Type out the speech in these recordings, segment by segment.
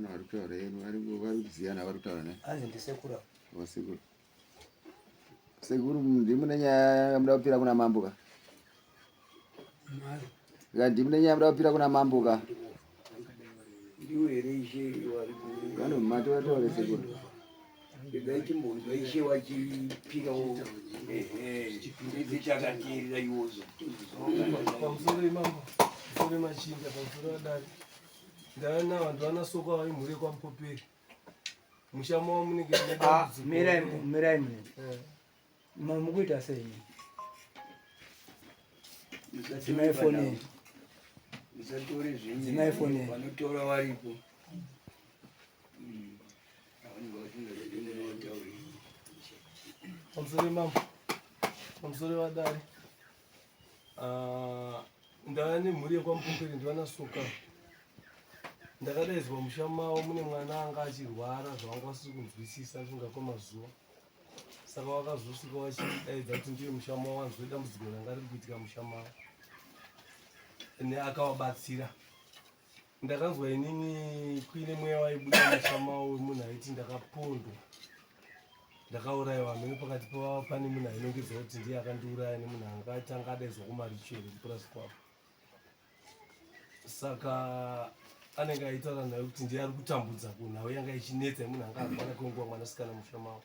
Pana vari kutaura yenu vari vari kuziyana vari kutaura naye. Hanzi ndisekuru. Vasekuru. Sekuru ndimune nyaya yamuda kupira kuna mambo ka? Ka ndimune nyaya yamuda kupira kuna mambo ka? Ndiwo here ishe wari ku Vano mati vataure sekuru. Regai timbonzwa ishe wachipirawo ehe chipindidzi chakateerera iwozo. Pamusoro imambo, pamusoro machinda, pamusoro vadare. Ndana vanhu vana soko ava imhuri yekwamupoperi. Musha mavo munenge mune Ah, dambudziko. mirai mirai munenge. Eh. Mukuita sei? Dzimai foni yenyu. Musatore zvenyu. Dzimai foni yenyu. Vanotora varipo. Mm. Avanenge vasingazotauri. Pamusoro mambo. Pamusoro vadare. Ah, ndava nemhuri yekwaMupomberi ndivana Soka. Ndakadaidzwa musha mavo mune mwana anga achirwara zvavanga vasiri kunzwisisa ndifunga kwemazuva. Saka vakazosvika vachidaidza kuti ndiye musha mavo vanzwe dambudziko ranga riri kuitika musha mavo. Neakavabatsira. Ndakanzwa inini kuine mweya waibuda musha mavo wemunhu aiti ndakapondwa. Ndakaurayiwa hameno pakati pavo pane munhu ainongedza kuti ndiye akandiuraya nemunhu anga atanga adaidzwa kumaricho here kupurazi kwavo. Saka anenge aitaura naye kuti ndiye ari kutambudza kunhau yanga ichinetsa yemunhu anga arwara kwenguva mwanasikana musha mavo.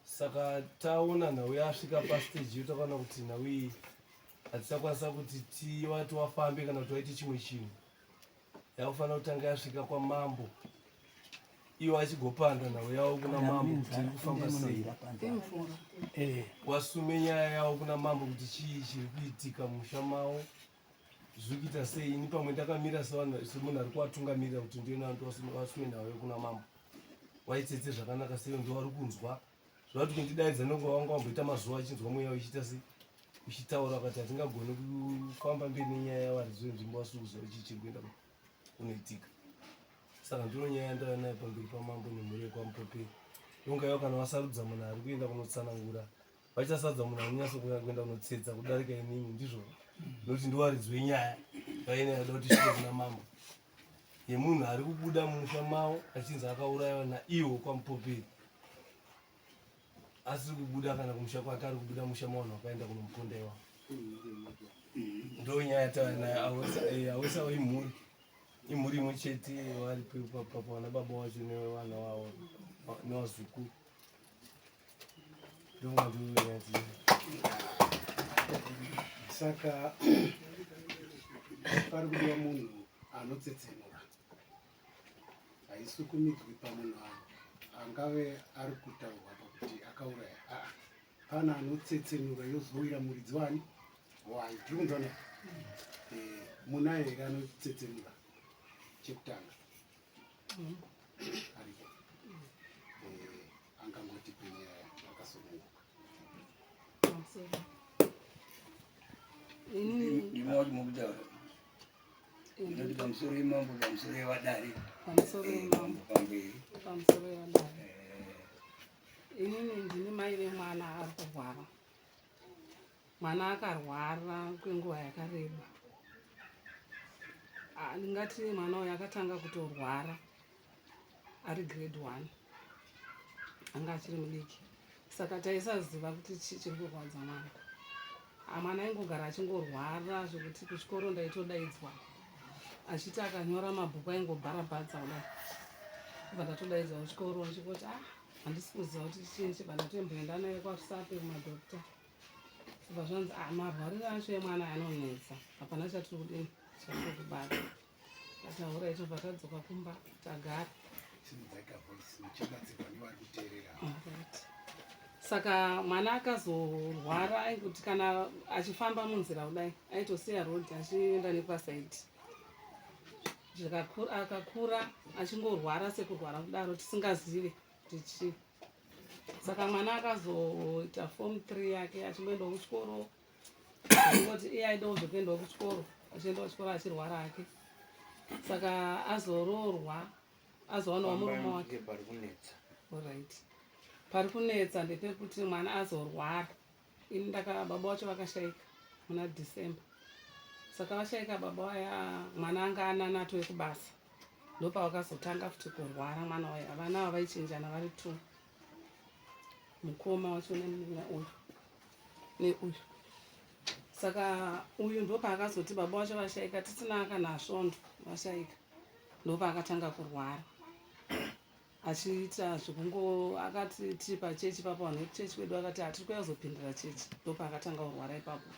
Saka taona nhau yasvika pastage iyo takaona kuti nhau iyi hatichakwanisa kuti tivati wafambe kana kuti waite chimwe chinhu. Yakufanira kutanga yasvika kwamambo iwo achigopanda nhau yavo kuna mambo kuti iri kufamba sei. Eh. Wasume nyaya yavo kuna mambo kuti chii chiri kuitika mumusha mavo zviri kuita sei. Ini pamwe ndakamira sevanhu semunhu ari kuvatungamirira kuti ndiyo wasume nhau yekuna mambo. Waitsetse zvakanaka sei ndiwo vari kunzwa zvavati kundidaidza nonga wanga wamboita mazuva achinzwa mweya uchiita sei uchitaura vakati hatingagoni kufamba mberi nenyaya yavaridzi venzvimbo vasiri kuziva chii chiri kuenda kunoitika. Saka ndino nyaya yandava nayo pamberi pamambo nemhuri yekwamupoperi. Ndonga ivo kana vasarudza munhu ari kuenda kunotsanangura vachasadza munhu anonyatso kuenda kunotsetsa kudarika inini ndizvo nokuti ndiwaridzi wenyaya vaine yada kuti svike kuna mambo yemunhu ari kubuda mumusha mavo achinzi akaurayiwa naiwo kwamupoperi asiri kubuda kana kumusha kwake ari kubuda musha mavanhu vakaenda kunomuponda iwavo ndo nyaya tava nayo awesa eh, imhuri imhuri imwe chete vari pavana baba wacho nevana wavo nevazukuru ndonga ndo nyaya Saka pari kudiwa munhu anotsetsenura, haisukumidzwi pamunhu angave ari kutaurwa pakuti akauraya. Aa, pana anotsetsenura yozowira muridzi wani wayo. Tiri kunzwana? Eh, munaye here anotsetsenura chekutanga? Aripo. Eh, angangoti penyaya akasununguka. Ndima kuti mukutaura. Ndinoti pamusoro yemambo, pamusoro yevadare. Pamusoro yemambo. Pamberi. Pamusoro yevadare. Inini ndini mai vemwana ari kurwara. Mwana akarwara kwenguva yakareba. Ah, ndingati mwana uyu akatanga kutorwara ari grade 1 anga achiri mudiki saka taisaziva kuti chii chiri kurwadza mwana. Ah, mwana aingogara achingorwara zvekuti kuchikoro ndaitodaidzwa achiti akanyora mabhuku aingobharabhadza kudai bva ndatodaidzwa kuchikoro ndichingoti ah handisi kuziva kuti chii chibva ndatomboenda naye kwarusape kumadhokta bva zvanzi ah marwariro acho emwana anonetsa hapana chatiri kudini chatiri kubata tataura ichobva tadzoka kumba tagara. Saka mwana akazorwara aikuti kana achifamba munzira kudai aitosiya road achienda nepasaidi akakura achingorwara sekurwara kudaro tisingazive kuti chii. Saka mwana akazoita form 3 yake achimboendawo kuchikoro achingoti iye aidawo zvekuendawo kuchikoro achiendawo kuchikoro achirwara hake. Saka azoroorwa azowanawo murume wake. Pari kunetsa. Alright. Pari kunetsa ndepekuti mwana azorwara. Ini ndaka baba wacho vakashaika muna December. Saka vashaika baba vaya mwana anga anana atove kubasa. Ndopavakazotanga futi kurwara mwana waye. Vana ava vaichinjana vari two, mukoma wacho nemunin'ina uyu neuyu. Saka uyu ndopaakazoti baba wacho vashaika, tisina kana svondo vashaika, ndopaakatanga kurwara achiita zvekungo akati tiri pachechi ipapo, vanhu vekuchechi kwedu vakati hatiri kuya kuzopindira chechi. Ndopaakatanga kurwara ipapo,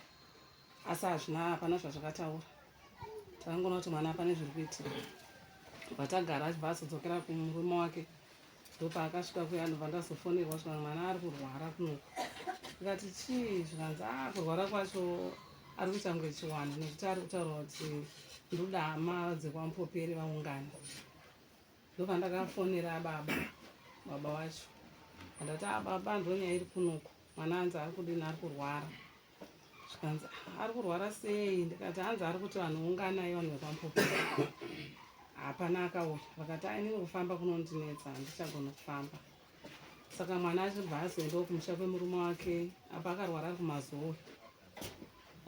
asi hazvina, hapana zvazvakataura. Takangoona kuti mwana pane zviri kuitika. Bva tagara, achibva azodzokera kumurume wake. Ndopaakasvika kuya, ndobva ndazofonerwa zvikanzi mwana ari kurwara kunoku. Ndikati chii? Zvikanzi a kurwara kwacho ari kuita kunge chiwanhu, nekuti ari kutaura kuti ndoda hama dzekwaMupoperi vaungane. Ndopandakafonera baba, baba wacho ndati a baba, ndonyaya iri kunoku, mwana anzi ari kudini, ari kurwara. Zvikanzi ah, ari kurwara sei? Ndikati hanzi ari kuti vanhu unganai, vanhu vekwaMupoperi. Hapana akauya. Vakati ainini kufamba kunondinetsa, handichagona kufamba. Saka mwana achibva azoendawo kumusha kwemurume wake, apa akarwara ari kuMazowe,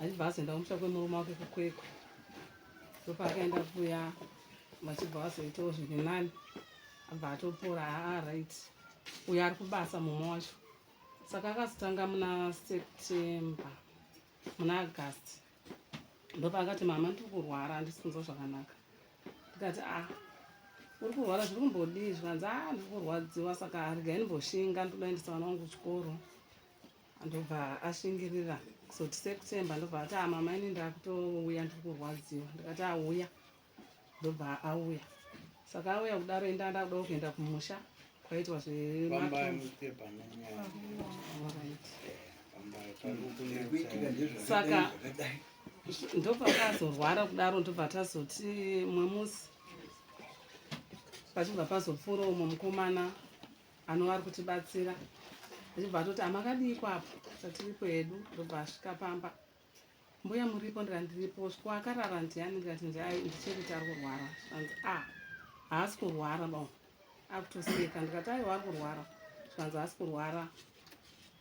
achibva azoenda kumusha kwemurume wake kuKwekwe. Ndopaakaenda kuya, vachibva vazoitawo zviri nani, abva atopora. Haa, right, uyo ari kubasa mumwe wacho. Saka akazotanga muna September, muna August, ndopaakati mama, ndiri kurwara, handisi kunzwa zvakanaka. Ndikati a uri kurwara zviri kumbodii? Zvikanzi a ndiri kurwadziwa, saka regai ndimboshinga, ndinoda kuendesa vana vangu kuchikoro. Ndobva ashingirira kuzoti September, ndobva ati a mama, ini ndakutouya, ndiri kurwadziwa. Ndikati auya, ndobva auya. Saka auya kudaro, enda ndakuda kuenda kumusha kwaitwa zvemakuitika. Saka ndopakazorwara kudaro, ndobva tazoti mumwe musi pachibva pazopfuura umwe mukomana anova ari kutibatsira, achibva atoti amakadii kwapo, tatiripo hedu. Ndobva asvika pamba, mbuya muripo? Ndikati ndiripo. Sviko akarara ndiani? Ndikati ndichekuti ari kurwara. Zvikanzi a haasi kurwara ba, akutoseka. Ndikati aiwa, ari kurwara. Zvikanzi haasi kurwara,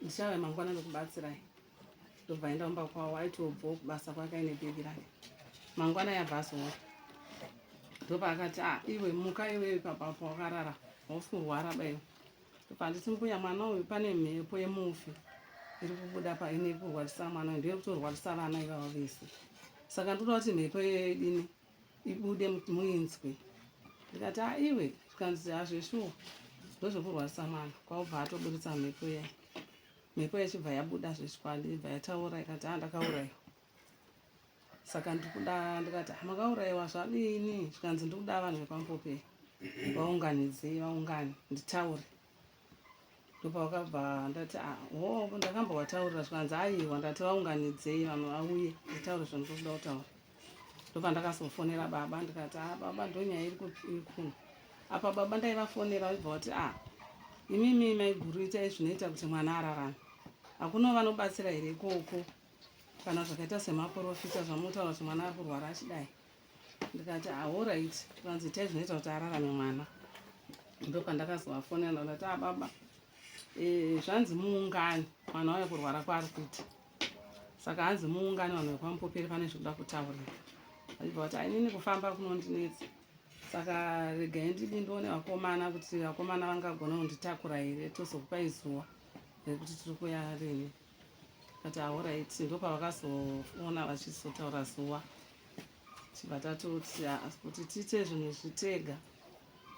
ndichauya mangwana ndokubatsirai. Ndobva aenda kumba kwavo, aitobvawo kubasa kwake aine bhegi rake. Mangwana yabva azouya, ndopaakati a iwe muka iwe, papapo wakarara, hausi kurwara baiwe. Ndobva mbuya, mwana uyu pane mhepo yemufi iri kubuda paine kurwarisa mwana uyu, ndeyekutorwarisa vana ivavo vese. Saka ndoda kuti mhepo iyoyo idini, ibude muinzwe. Ndikati a iwe, zvikanzi hazveshuwa, ndozvekurwarisa mwana. Kwaubva atoburitsa mhepo iyai, mhepo yachibva yabuda zvechikwadi, ibva yataura ikati a ndakaurayiwa, saka ndikuda. Ndikati "Ah, makaurayiwa zvadini? Zvikanzi ndikuda vanhu vekwaMupoperi vaunganidzei, vaungane nditaure. Ndopavakabva ndati "Ah, ho, ndakambovataurira. Zvikanzi aiwa, ndati vaunganidzei vanhu vauye nditaure zvandiri kuda kutaura. Ndopandakazofonera baba, ndikati a baba, ndonyaya iri iri kuno apa. Baba ndaivafonera, vaibva vati a imimi maiguru, itai zvinoita kuti mwana ararame, hakuna vanobatsira here ikoko kana zvakaita semaprofita zvamunotaura kuti mwana ari kurwara achidai? Ndikati alright. Vanzi itai zvinoita kuti ararame mwana. Ndopandakazovafonera, ndati a baba, zvanzi muungane, mwana wauya kurwara kwaari kuita, saka hanzi muungane vanhu vekwaMupoperi, pane zvekuda kutaurika. Achibva kuti ainini kufamba kunondinetsa, saka regai ndidi ndione vakomana kuti vakomana vangagona kunditakura here, tozokupai zuva rekuti tiri kuya rini. Kati alright. Ndopavakazoona vachizotaura zuva, chibva tatoti "Ah, kuti tiite zvinhu izvi tega,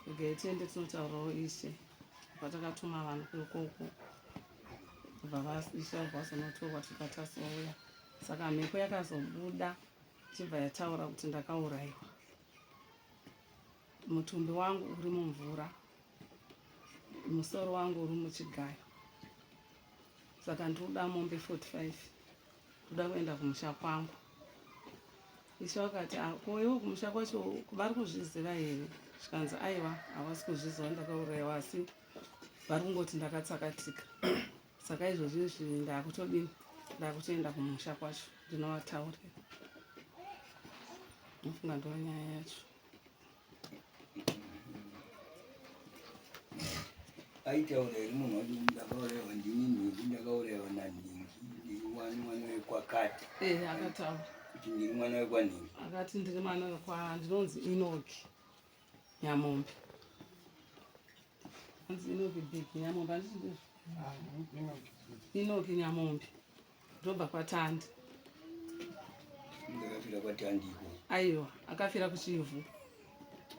regai tiende tinotaurawo ishe. Patakatuma vanhu ikoko, bva ishe vabva vazonotorwa, tibva tazouya. Saka mhepo yakazobuda, chibva yataura kuti ndakaurayiwa, mutumbi wangu uri mumvura, musoro wangu uri muchigayo, saka ndinoda mombe 45, ndoda kuenda kumusha kwangu. Ishe vakati "Ah, ko iwo kumusha kwacho vari kuzviziva here? Zvikanzi aiwa, havasi kuzviziva ndakaurayiwa, asi vari kungoti ndakatsakatika. Saka izvozvi izvi ndakutodini, ndakutoenda kumusha kwacho ndinovataurira. Nofunga ndo nyaya yacho. Aitaura here munhu wacho kuti ndakaurayiwa, ndini nhingi, ndakaurayiwa nanhingi, ndiri mwana wekwakati? E, akataura. Kuti ndiri mwana wekwanhingi? Akati ndiri mwana wekwa, ndinonzi Inoki. Nyamombe. Hanzi Inoki Big Nyamombe handiti ndizvo? Inoki Nyamombe. Ndobva kwaTandi. Ndakafira kwaTandiko. Aiwa, akafira kuChivhu.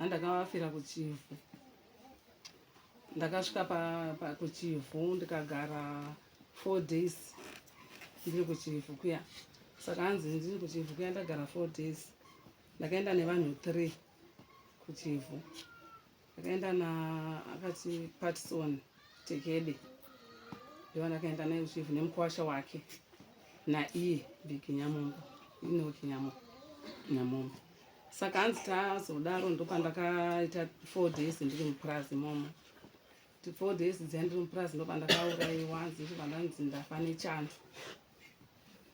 Andakafira kuChivhu. Ndakasvika pa, pa kuChivhu ndikagara 4 days ndiri kuChivhu kuya. Saka hanzi ndiri kuChivhu kuya ndagara 4 days. Ndakaenda nevanhu 3 kuChivhu. Ndakaenda na akati Patson Tekede. Ndivo ndakaenda naye kuChivhu nemukwasha wake naiye Big Nyamombo. Inoki Nyamombo. Saka hanzi tazodaro ndopandakaita 4 days ndiri mupurazi imomo. 4 days dziya ndiri mupurazi ndopandakauraiwa hanzi ndobva ndanzi ndafa nechando.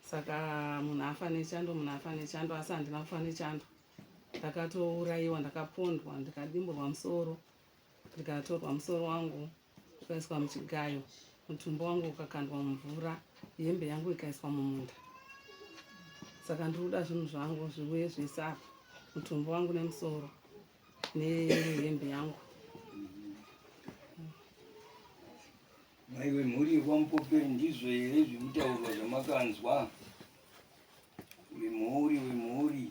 Saka munhu afa nechando, munhu afa nechando, asi handina kufa nechando. Ndakatourayiwa, ndakapondwa, ndikadimburwa musoro, ndikatorwa musoro wangu ukaiswa muchigayo, mutumbi wangu ukakandwa mumvura, hembe yangu ikaiswa mumunda. Saka ndiri kuda zvinhu zvangu zviuye zvese apa, mutumbi wangu nemusoro nehembe yangu. Mai vemhuri yekwaMupoperi ndizvo here zvekutaurwa zvamakanzwa? Vemhuri vemhuri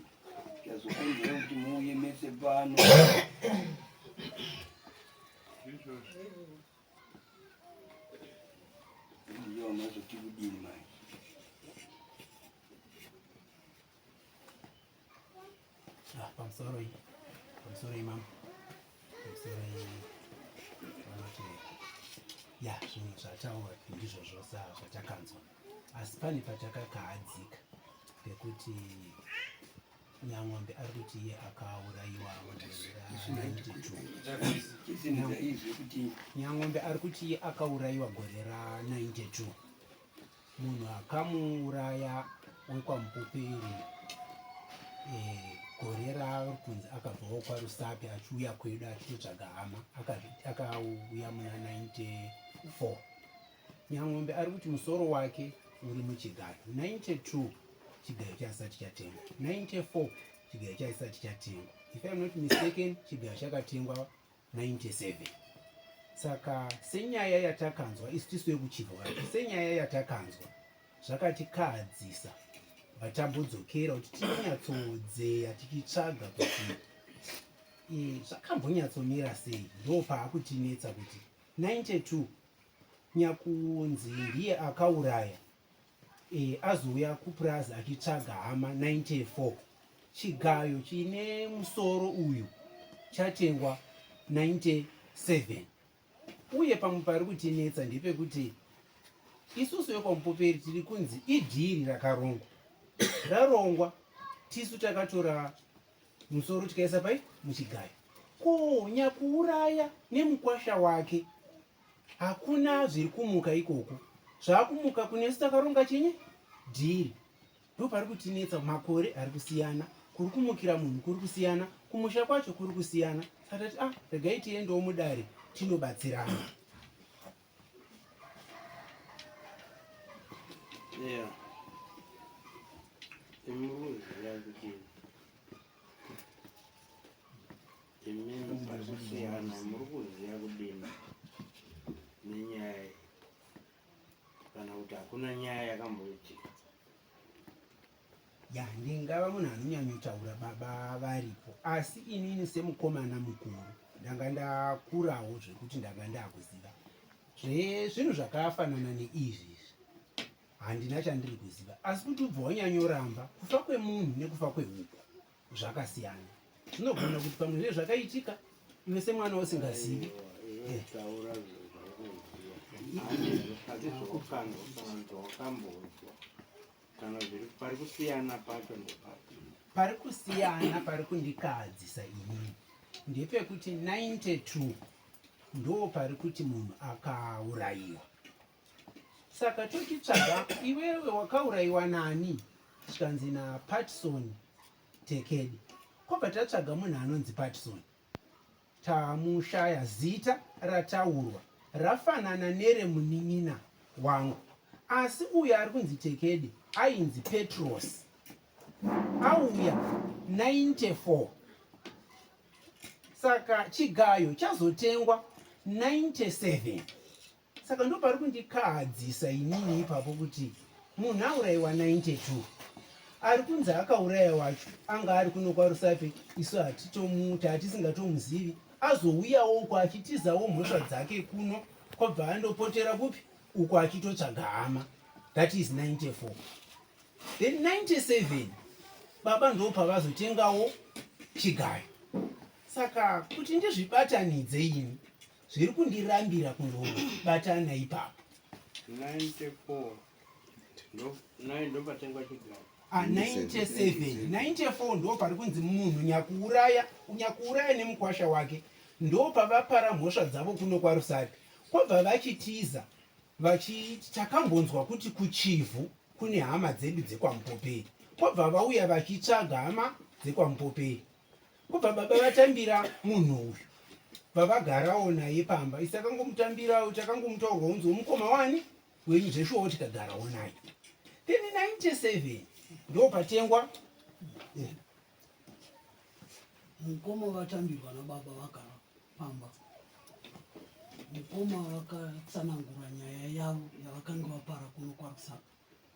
chazokonzera kuti muuye mese pano. Ndiyo mazoti kudini mai? Ah, pamusoro iyi pamusoro iyi mama pamusoro iyi vanoti ya zvinhu zvataurwa ndizvo zvose zvatakanzwa asi pane patakakahadzika pekuti Nyang'ombe ari kuti iye akaurayiwa mugore ra92. Nyang'ombe ari kuti iye akaurayiwa gore ra92. Munhu akamuuraya wekwaMupuperi eh, gore raari kunzi akabvawo kwaRusape achiuya kwedu achitotsvaga hama akauya muna 94. Nyang'ombe ari kuti musoro wake uri muchigayo 92 chigayo chaisati chatengwa 94 chigayo chaisati chatengwa if I'm not mistaken chigayo chakatengwa 97 saka senyaya yatakanzwa isu tisu yekuchibva vacho senyaya yatakanzwa zvakatikahadzisa vatambodzokera kuti tinonyatsodzeya tichitsvaga kuti zvakambonyatsomira sei ndo paakutinetsa kuti 92 nyakunzi ndiye akauraya e, azouya kupurazi achitsvaga hama 94 chigayo chine musoro uyu chatengwa 97 uye pamwe pari kutinetsa ndepekuti isusu vekwamupoperi tiri kunzi idhiri rakarongwa rarongwa tisu takatora musoro tikaisa pai muchigayo ko nyakuuraya nemukwasha wake hakuna zviri kumuka ikoko zvakumuka kunesu takaronga chinyi dhiri ndopari kutinetsa makore ari kusiyana kuri kumukira munhu kuri kusiyana kumusha kwacho kuri kusiyana saka tati ah regai tiendewo mudare tinobatsirana Yeah. Imuruziva kuti imimi pari kusiyana muri kuziva kudini nenyaya iyi kana kuti hakuna nyaya yakamboitika. Ya ndingava munhu anonyanyotaura baba varipo asi inini semukomana mukuru ndanga ndakurawo zvekuti ndanga ndakuziva zvezvinhu zvakafanana neizvi izvi handina chandiri kuziva asi kuti ubva wanyanyoramba kufa kwemunhu nekufa kwehuku zvakasiyana zvinogona kuti pamwe zve zvakaitika iwe semwana usingazivi eh. taura zvawakanzwa kana zviri pari kusiyana pacho ndepapi pari kusiyana pari kundikahadzisa inini ndepekuti 92 ndo pari kuti munhu akaurayiwa saka tochitsvaga iwewe wakaurayiwa nani zvikanzi napatson tekedi kwabva tatsvaga munhu anonzi patson Tamushaya zita rataurwa rafanana nere munin'ina wangu asi uyo ari kunzi Tekede ainzi Petros auya 94. Saka chigayo chazotengwa 97. Saka ndopari kundikahadzisa inini ipapo kuti munhu aurayiwa 92 ari kunzi akauraya wacho anga ari kuno kwaRusape, isu hatitomuta hatisingatomuzivi, azouyawo uko achitizawo mhosva dzake kuno kwabva andopotera kupi uko achitotsvaga hama. That is 94. Then 97 baba ndopavazotengawo chigayo. Saka kuti ndizvibatanidze ini zviri kundirambira kundobatana ipapo. 94 ndopatengwa chigayo. 97 94 ndo pari kunzi munhu nyakuuraya nyakuuraya nemukwasha wake ndopavapara mhosva dzavo kuno kwaRusape kwobva vachitiza vachiti takambonzwa kuti kuChivhu kune hama dzedu dzekwaMupoperi kwobva vauya vachitsvaga hama dzekwaMupoperi Kubva baba vatambira munhu uyu vavagarawo naye pamba isi takangomutambirawo takangomutaurwa unzi womukoma wani wenyu zveshuwawo tikagarawo naye then 97 ndopatengwa mukoma vatambirwa nababa vagara pamba mukoma vakatsanangura nyaya yavo yavakange vapara kuno kwaRusape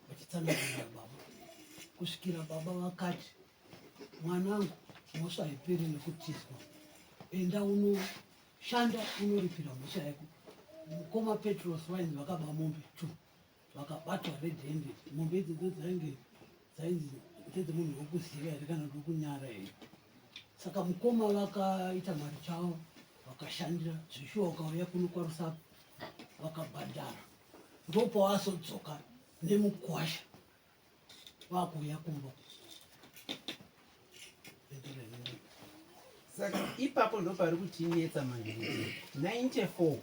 vachitsanangurira baba kusvikira baba vakati mwanangu mhosva haiperi nekutizwa enda unoshanda unoripira mhosva yako mukoma Petros vainzi vakaba mombe two vakabatwa red handed mombe idzodzo dzainge dzainzi ndedzemunhu wekuziva here kana kuti wekunyara here saka mukoma vakaita mari chavo vakashandira zveshuwa ukauya kuno kwaRusape vakabhadhara ndopawazodzoka nemukwasha vakuuya kumba. Saka ipapo ndopari kutinetsa manje kuti 94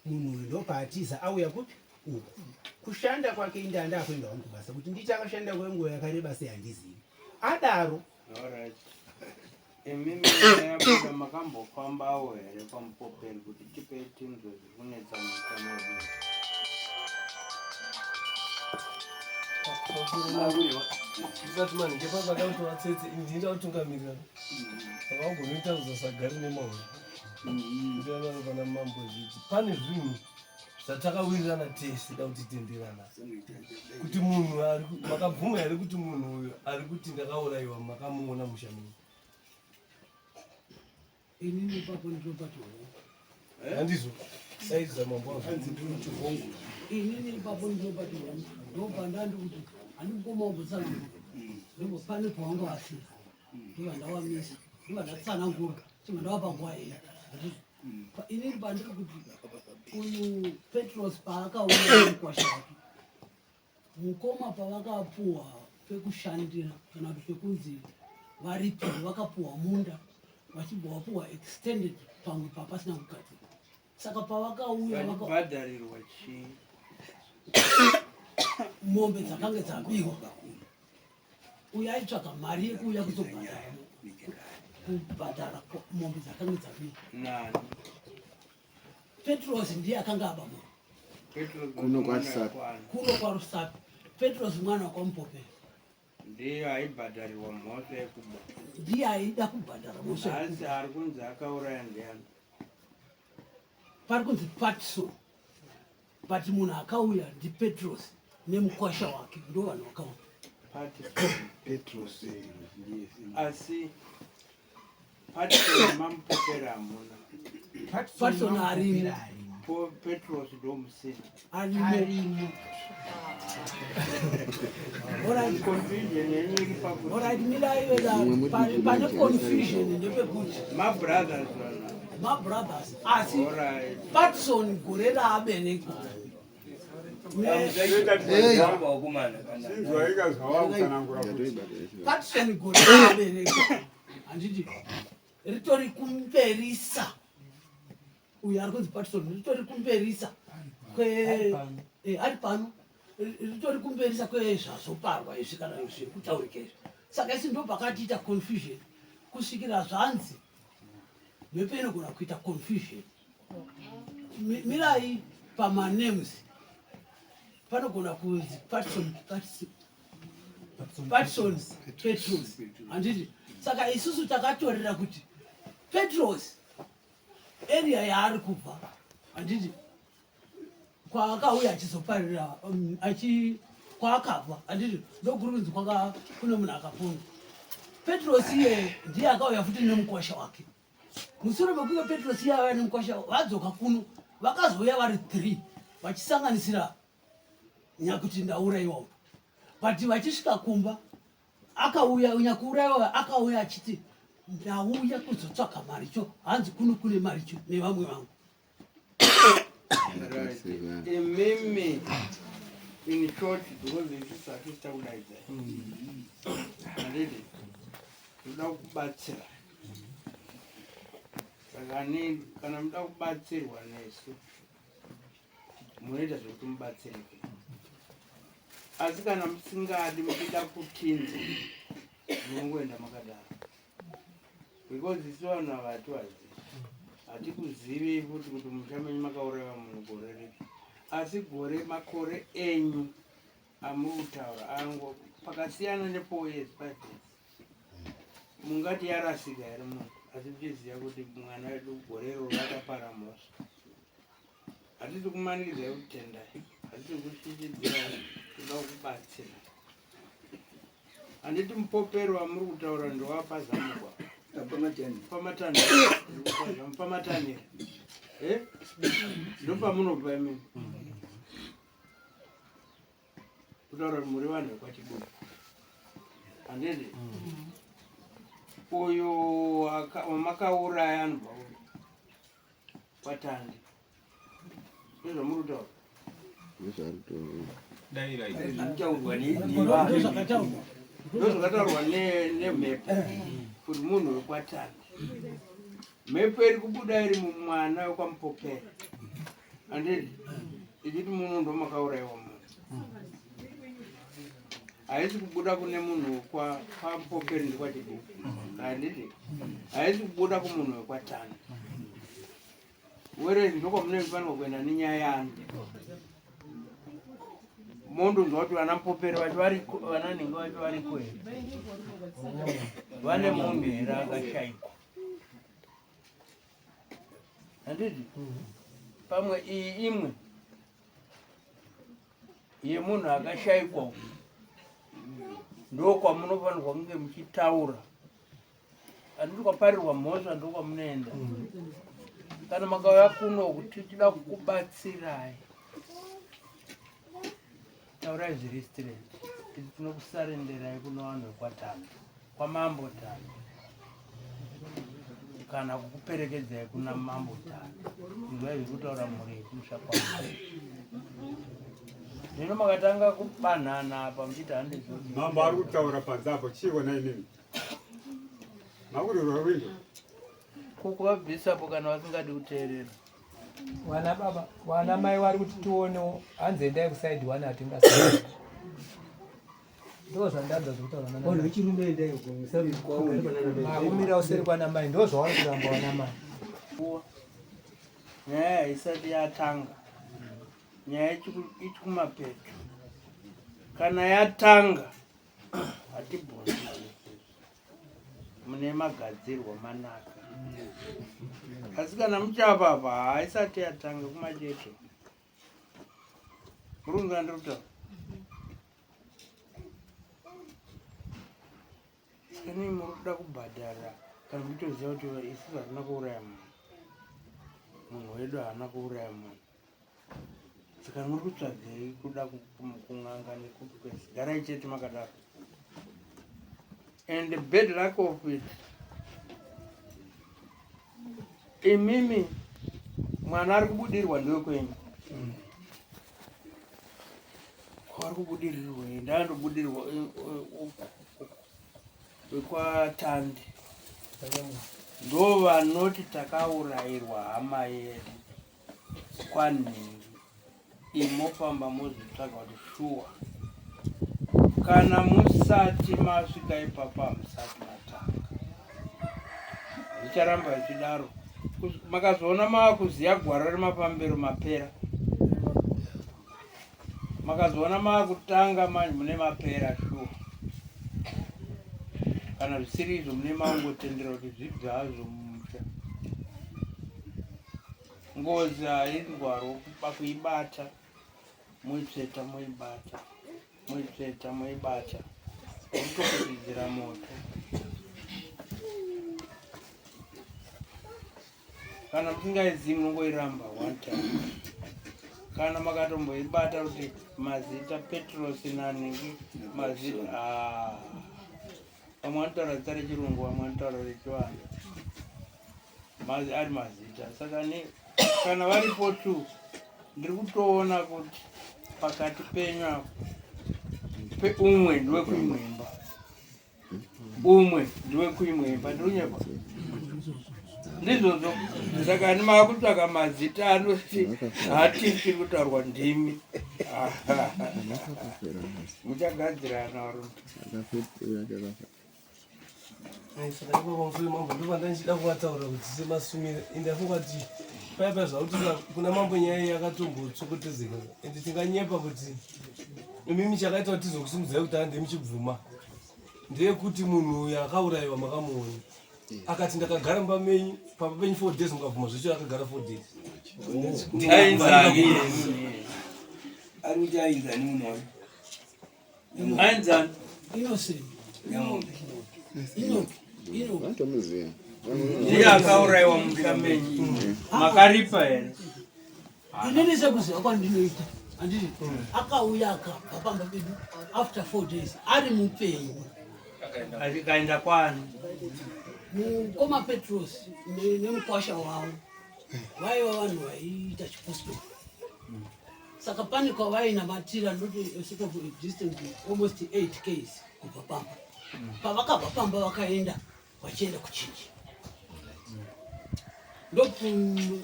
munhu uyu ndopaatiza auya kupi uku kushanda kwake indanda akuenda wangu kubasa kuti nditi akashanda kwenguva yakareba sei handizivi adaro. Alright. Imimi yabuda makambofambawo here kwaMupoperi kuti tipei tinzwe zviri kunetsa mumusha medu? Usati manhinge pavada kuti vatsetse ini ndinoita kutungamirira saka vagonoita kuzosagari nemahure ndianaro pana mambo zviti pane zvinhu zvatakawirirana tese da kuti tenderana kuti munhu ari makabvuma here kuti munhu uyu ari kuti ndakaurayiwa makamuona musha menyu? Inini ipapo ndinobata hongu. Handizvo saidza mambo hanzi ndiri chihongu. Inini ipapo ndinobata hongu ndobva ndandi kuti handikukoma wambotsanangura ndobva pane pawanga wasira ndobva ndawamisa ndobva ndatsanangura chibva ndawapa nguva iya. Inini pandiri kuti uyu Petros paakauya mukwasha wake mukoma pavakapuwa pekushandira kana kuti pekunzi varipire vakapuwa munda vachibva vapuwa extended pamwe papasina kugadzirwa saka pavakauya vabhadharirwa chii mombe dzakange dzabiwa uyo aitsvaga mari yekuuya kuzobhadhara kubhadhara mombe dzakange dzabiwa nani Petros ndiye akanga aba mombe kuno kwaRusape kuno kwaRusape Petros mwana wakwamupopera ndiye aibhadharirwa mhosva yekuba ndiye aida kubhadhara mhosva asi ari kunzi akauraya ndiani pari kunzi Patson but munhu akauya ndiPetros nemukwasha wake ndo vanhu vakauya Petros asi Patson mamupopera hamuna Patson arimo Petros ndomusina arimo confusion yenyu iri pakuti Alright, mirai vedaro pane confusion ndepekuti mabrothers vana mabrothers asi Patson gore raaberekwa Patson gore raaberekwa handiti ritori kumberisa uyu ari kunzi Patson ritori kumberisa kwe eh, ari pano ritori kumberisa kwezvazoparwa izvi kana zviri kutaurika izvi saka isi ndo pakatiita confusion kusvikira zvanzi mhepo inogona kuita confusion mirai pamanames panogona kunzi Patson Patson Petrus handiti saka isusu takatorera kuti Petros area yaari kubva handiti kwaakauya achizoparira um, achi kwaakabva handiti ndokuri kunzi kwaka kune munhu akapona Petros iye ndiye akauya futi nemukwasha wake mushure mekunge Petros iye auya nemukwasha vadzoka kuno vakazouya vari three vachisanganisira nyakuti ndauraiwa but vachisvika kumba akauya nyakuuraiwa akauya achiti ndauya kuzotsvaga maricho hanzi kuno kune maricho nevamwe vangu imimi in short because isusu hatisi takudaidza handiti toda kubatsira saka kana muda kubatsirwa nesu munoita zvekuti mubatsirike asi kana musingadi muchida kutinza munongoenda makadaro because isu vanhu ava hativazivi hatikuzivi futi kuti musha menyu makauraiwa munhu gore ripi asi gore makore enyu amuri kutaura ango pakasiyana nefour years five years mungati yarasika here munhu asi muchiziva kuti mwana wedu gore iroro akapara mhosva Hatisi kumanikidzai kutendai, hatisi kutyityidzirai, toda kubatsira. Handiti mupopero wamuri kutaura ndowapa zamukwa pamatanira eh? ndopamunobva imimi kutaura kuti muri vanhu vekwachibuku handiti uyu wamakauraya anobva kwatandi ndozvamuri kutaura ndozvakataurwa nemhepo kuti munhu wekwatandi mhepo iri kubuda iri mumwana wekwamupopera handiti ichiti muno ndomakaurayiwa munhu haisi kubuda kune munhu kwamupoperi ndekwachibuku handiti haisi kubuda kumunhu wekwatani were ndokwamunofanirwa kuenda nenyaya yanu mondonzwa kuti vana mupoperi vacho variko vana nhingi vacho variko here vane munhu here akashaikwa handiti pamwe iyi imwe yemunhu akashaikwa uku ndokwamunofanirwa kunge muchitaura handiti kwaparirwa mhosva ndokwamunoenda kana makauya kuno tichida kukubatsirai taurai zviri straight isi tinokusarenderai kuno vanhu vekwatanga kwamambo tanga kana kukuperekedzai kuna mambo tanga inzwai zviri kutaura mhuri yekumusha kwambo zvino makatanga kubanhana apa muchiti handizvo mambo ari kutaura panze apo chiiko nainini makurirwa windo kukuvabvisapo kana vasingadi kuteerera wana baba wana mai wari kuti tionewo hanzi endai kusaidi one hatingasa ndo zvandanzwa zvekutaura vanhu vechirume endai kumira useri kwana mai ndo zvavari kuramba wana mai nyaya haisati yatanga nyaya ichi kumapeto kana yatanga hatibvunzi mune magadzirwa manaka asi kana muchapa apa haisati yatanga kumacheto murungu andiri kutaura saka muri kuda kubhadhara kana muchitoziva kuti isusu hatina kuuraya munhu munhu wedu haana kuuraya munhu saka muri kutsvagei kuda kun'anga nekupi kwese garai chete makadaro and the bad luck of it imimi mwana ari kubudirwa ndewekwenyu kwaari kubudirirwa ndandobudirwa eh, eh, wekwatandi ndo vanoti takaurayirwa hama yedu kwanhingi imofamba mozvitsvaga kuti shuwa kana musati masvika ipapo hamusati matanga zvicharamba zvichidaro makazoona maakuziva gwara remafambiro mapera makazoona maakutanga manje mune mapera shuwa kana zvisiri izvo mune maungotendera kuti zvibve hazvo mumusha. Ngozi haindwarwo kuibata, moitsveta moibata, moitsveta moibata, motokudzidzira moto. Kana musingaizivi munongoiramba one time. Kana makatomboibata kuti mazita Petros nanhingi mazita ah. Vamwe vanotaura zita rechirungu, vamwe vanotaura rechivanhu. Mazi ari mazita. Saka ne kana varipo tu ndiri kutoona kuti pakati penyu apo peumwe ndiwe kuimwe imba. Umwe ndiwe kuimwe imba ndiri kunyepa. Ndizvozvo. Saka makutsvaka mazita anoti hatisi kutaurwa ndimi. Muchagadzirana varume. Saka ipapo pamusoro mambo ndopanda ndichida kuvataura kuti semasumire ende afunga kuti paya paya zvakuti kuna mambo nyaya iyi yakatombotsokotezeka ende tinganyepa kuti imimi chakaita kuti tizokusimudzai kuti hande muchibvuma ndeyekuti munhu uyu akaurayiwa makamuona akati ndakagara mumba menyu pamba penyu four days mukabvuma zvecho akagara four days Ainzani. Ari kuti ainzani munhu wacho. Ainzani. Innocent. Enoch. Enoch. Vanotomuziva. Ndiye akaurayiwa musha menyu. Makaripa here? Inini sekuziva kwandinoita handiti akauya akabva pamba pedu after 4 days ari mupenyu Akaenda kwani? Mukoma Petros nemukwasha wavo vaiva vanhu vaiita chipostori saka pane kwavainamatira ndoti sort of distance almost 8 ks kubva pamba. Pavakabva pamba vakaenda vachienda kuchechi ndoku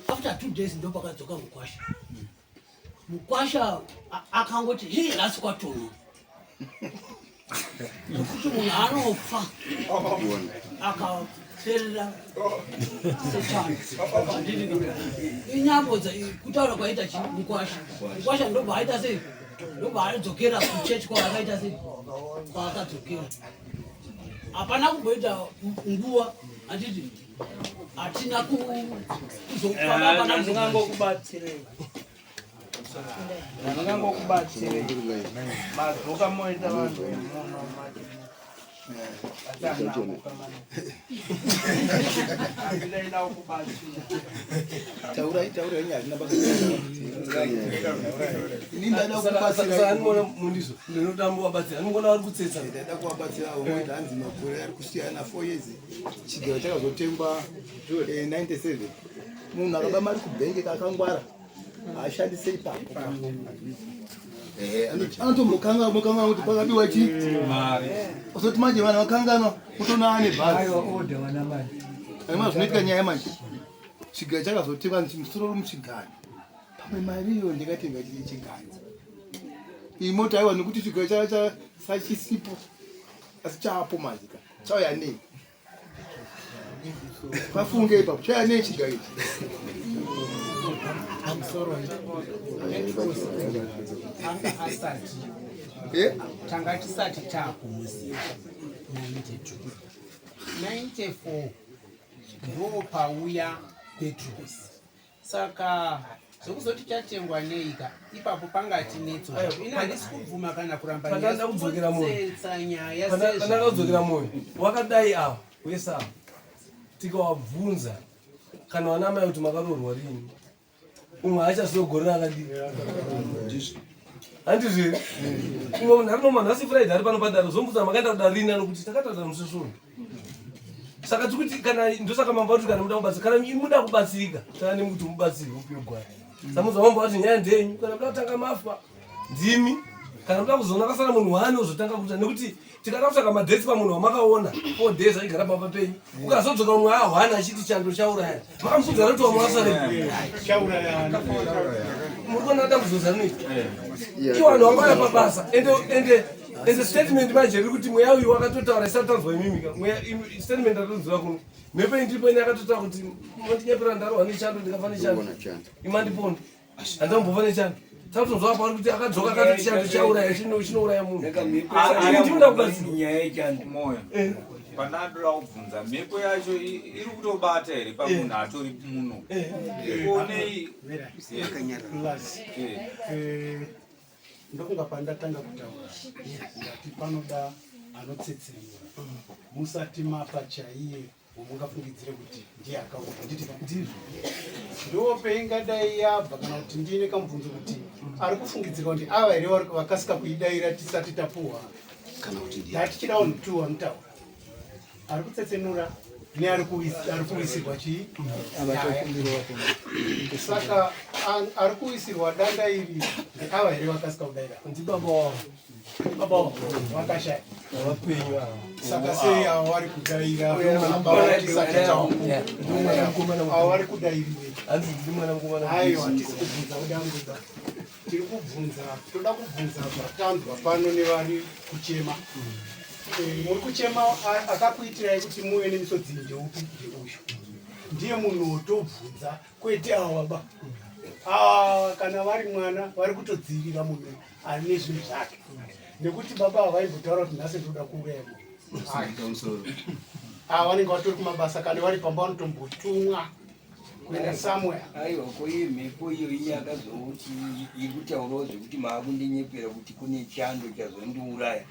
after 2 days ndopakadzoka mukwasha. Mukwasha akangoti hii nhasi kwatono nokuti munhu anofa akaperera sechando. Inyambo kutaura kwaita chi mukwasha. Mukwasha ndobva aita sei? Ndobva adzokera kuchechi kwaakaita sei? Kwaakadzokera. Hapana kumboita nguva handiti hatina kuzofamba. Ndingangokubatsirei. Ndingangokubatsirei. Madzoka moita vanhu vemuno mati. Taurai, taurai nyaya hazvina basa. Ini ndada kubatsira. Andiona mundizo ndinoda kuvabatsira. Andiona vari kutsetsa. Ndada kuvabatsira avo kuti hanzi makore ari kusiyana 4 years. Chigaro chakazotengwa 97. Munhu akaba mari kubhengi kakangwara haashandise ipapo. Anotombokanga mokanga kuti pakabiwa chi mari. Usoti manje vanhu vakanganwa kutoona ane bhazi. Aiwa order vana mari. Aima zvinoitika nyaya manje. Chigaro chakazotengwa musoro uri muchigaro. Pamwe mari iyo ndingatenga chii chigaro. Iyi mota aiwa nekuti chigaro cha sachisipo asi chaapo manje ka. Chauya nei? Pafunge ipapo chauya nei chigaro ichi? Pamusoro anga asati tanga tisati taakumuziva 92 94 ndo pauya Petros. Saka zvekuzoti chatengwa neika ipapo pangatinetso ini handisi kubvuma kana kuramba Pandada kudzokera moyo. nyaya nyaya Pandada kudzokera moyo. Wakadai ava wese ava tikawabvunza kana vana mai kuti makaroorwa rini umwe haachaziva gore rakadii handizvo here? Umwe munhu ari noma nhasi Friday ari pano padare zombudza makaenda kudare rini anokuti takataura musi svondo. Saka tikuti kana ndosaka mambo ati kana muda kubatsira kana muda kubatsirika tana nemi kuti mubatsirwe upiwe gwara. Samudza mambo ati nyaya ndenyu kana muda kutanga mafa ndimi kana muda kuzoona kasara munhu wani ozotanga kuita nekuti tikada kutsvaka madhesi pamunhu wamakaona 4 days achigara pamba penyu ukazodzoka umwe ahwana achiti chando chauraya makamufudza kuti wamwe asare muri kuona dambudziko rinoita iwo vanhu vangauya pabasa ende ende ende statement manje riri kuti mweya uyu wakatotaura isati tanzwa imimi ka mweya statement atonzwa kuno mhepo iyi ndiripo ine yakatotaura kuti mondinyepera ndarohwa nechando ndikafa nechando imandiponda handambova nechando tatonzwa apa kuti akadzoka akati chando chauraya chinouraya munhu. Saka ndinoda kubatsira nyaya yechando. Moyo. Pana ndoda kubvunza mhepo yacho iri kutobata here pamunhu atori muno? Onei. Plus, ndofunga pandatanga kutaura ndati panoda anotsetsenura musati mapa chaiye wamungafungidzire kuti ndiye akaura handiti ndizvo ndo peingadai yabva kana kuti ndiine kamubvunzo kuti ari kufungidzirwa kuti ava here vakasika kuidaira tisati tapuhwa kana kuti ndiye ndatichida vanhu two vanotaura ari kutsetsenura neari kuwisirwa chii saka ari kuwisirwa danda iri ndeava here vakasika kudaira ndibaba wavo baba wavo vakashaya vapenyu ava saka sei ava vari kudaira ava vari kudairirei hanzi ndiri mwana mukomana aiwa tisi kubvunza kudanguda tiri kubvunza toda kubvunza zvatanzwa pano nevari kuchema muri kuchema akakuitirai kuti muve nemisodzi ndeupi ndeuyu ndiye munhu wotobvunza kwete awa ba ah, kana vari mwana vari kutodzivirira munhu ane zvinhu zvake nekuti baba havaimbotaura kuti nhasi ndoda kuuraya munhu ava vanenge vatori kumabasa kana vari pamba vanotombotumwa kuenda somewhere aiwa ko iye mhepo iyo iye akazouti iri kutaurawo zvekuti maakundinyepera kuti kune chando chazondiuraya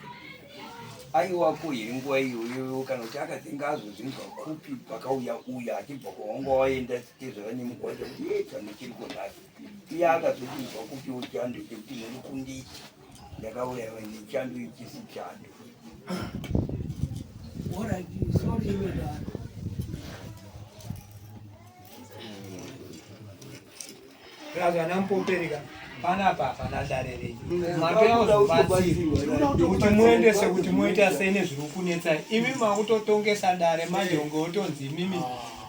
aiwako here nguva iyoyoyo kana kuti akazenga azozvinzwa kupi pakauya uya achibva kwawanga waenda tezvara nemukwasha kuti ye chando chiri konhasi iye akazochinzwa kupiwo chando chekuti muri kunditi ndakauraiwa nechando ichisi chando Alright, sorry, madam. Razva nampopereka panapa hapana dare renyu matouya kuzobatsirwa kuti muendese kuti moita sei nezviri kunetsai imi makutotongesa dare manje unge wotonzi imimi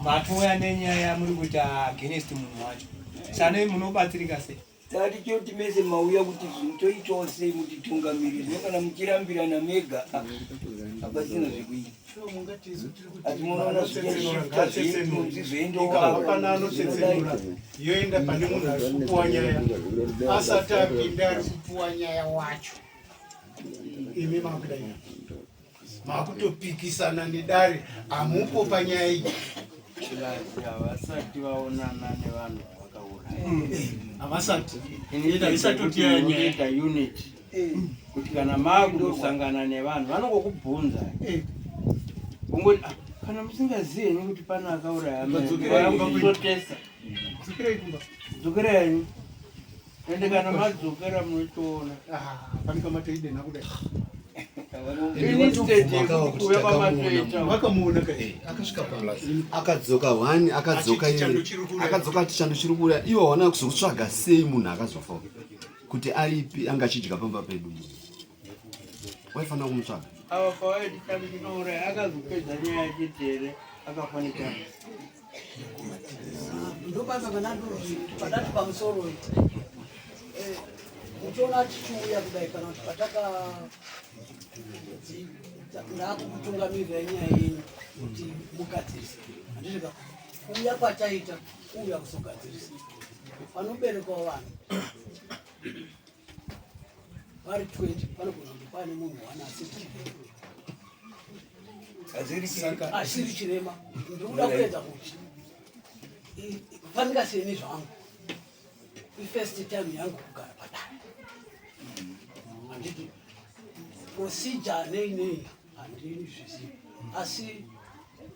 matouya nenyaya yamuri kuita against munhu wacho sane munobatsirika sei tati choti mese mauya kuti zvinhu toitawo sei mutitungamiriri zvino kana muchirambirana mega hapasina zvekuita asi munoona zvichashifta zvekunzi zvoendoapana anotsetsenura yoenda pane munhu ari kupuwa nyaya asati apinda ari kupuwa nyaya wacho imi makudaira makutopikisana nedare hamupo panyaya iyi havasati vaonana nevanhu vakauraya havasati isatotiita unit kuti kana maakundosangana nevanhu vanongokubvunza kungoti ah, kana musingazivi henyu kuti pane akauraya sotesa dzokerai henyu ende kana madzokera munotoona pane kamatoidena kudai vakamuona akasvika akadzoka one akadzoka akadzoka ati chando chiri kuuya ivo wana kuzotsvaga sei munhu akazofa kuti aripi anga achidya pamba pedu waifanira kumutsvaga ava pawaiti chando chinouraya akazopedza nyaya yachiti here akafanika ndopanga panati pamusoro uchiona tichiuya kudai kana kuti pataka ndakukutungamirira nyaya yenyu kuti mugadzirise handizvika kuuya kwataita kuuya kuzogadzirisa panoberekwa vanhu vari 20 panogona kunge paine munhu one asiri chirema ndikuda kuedza kuti fanika seni zvangu ifirst time yangu kugara padare handiti procedure nei nei handini zvizivi asi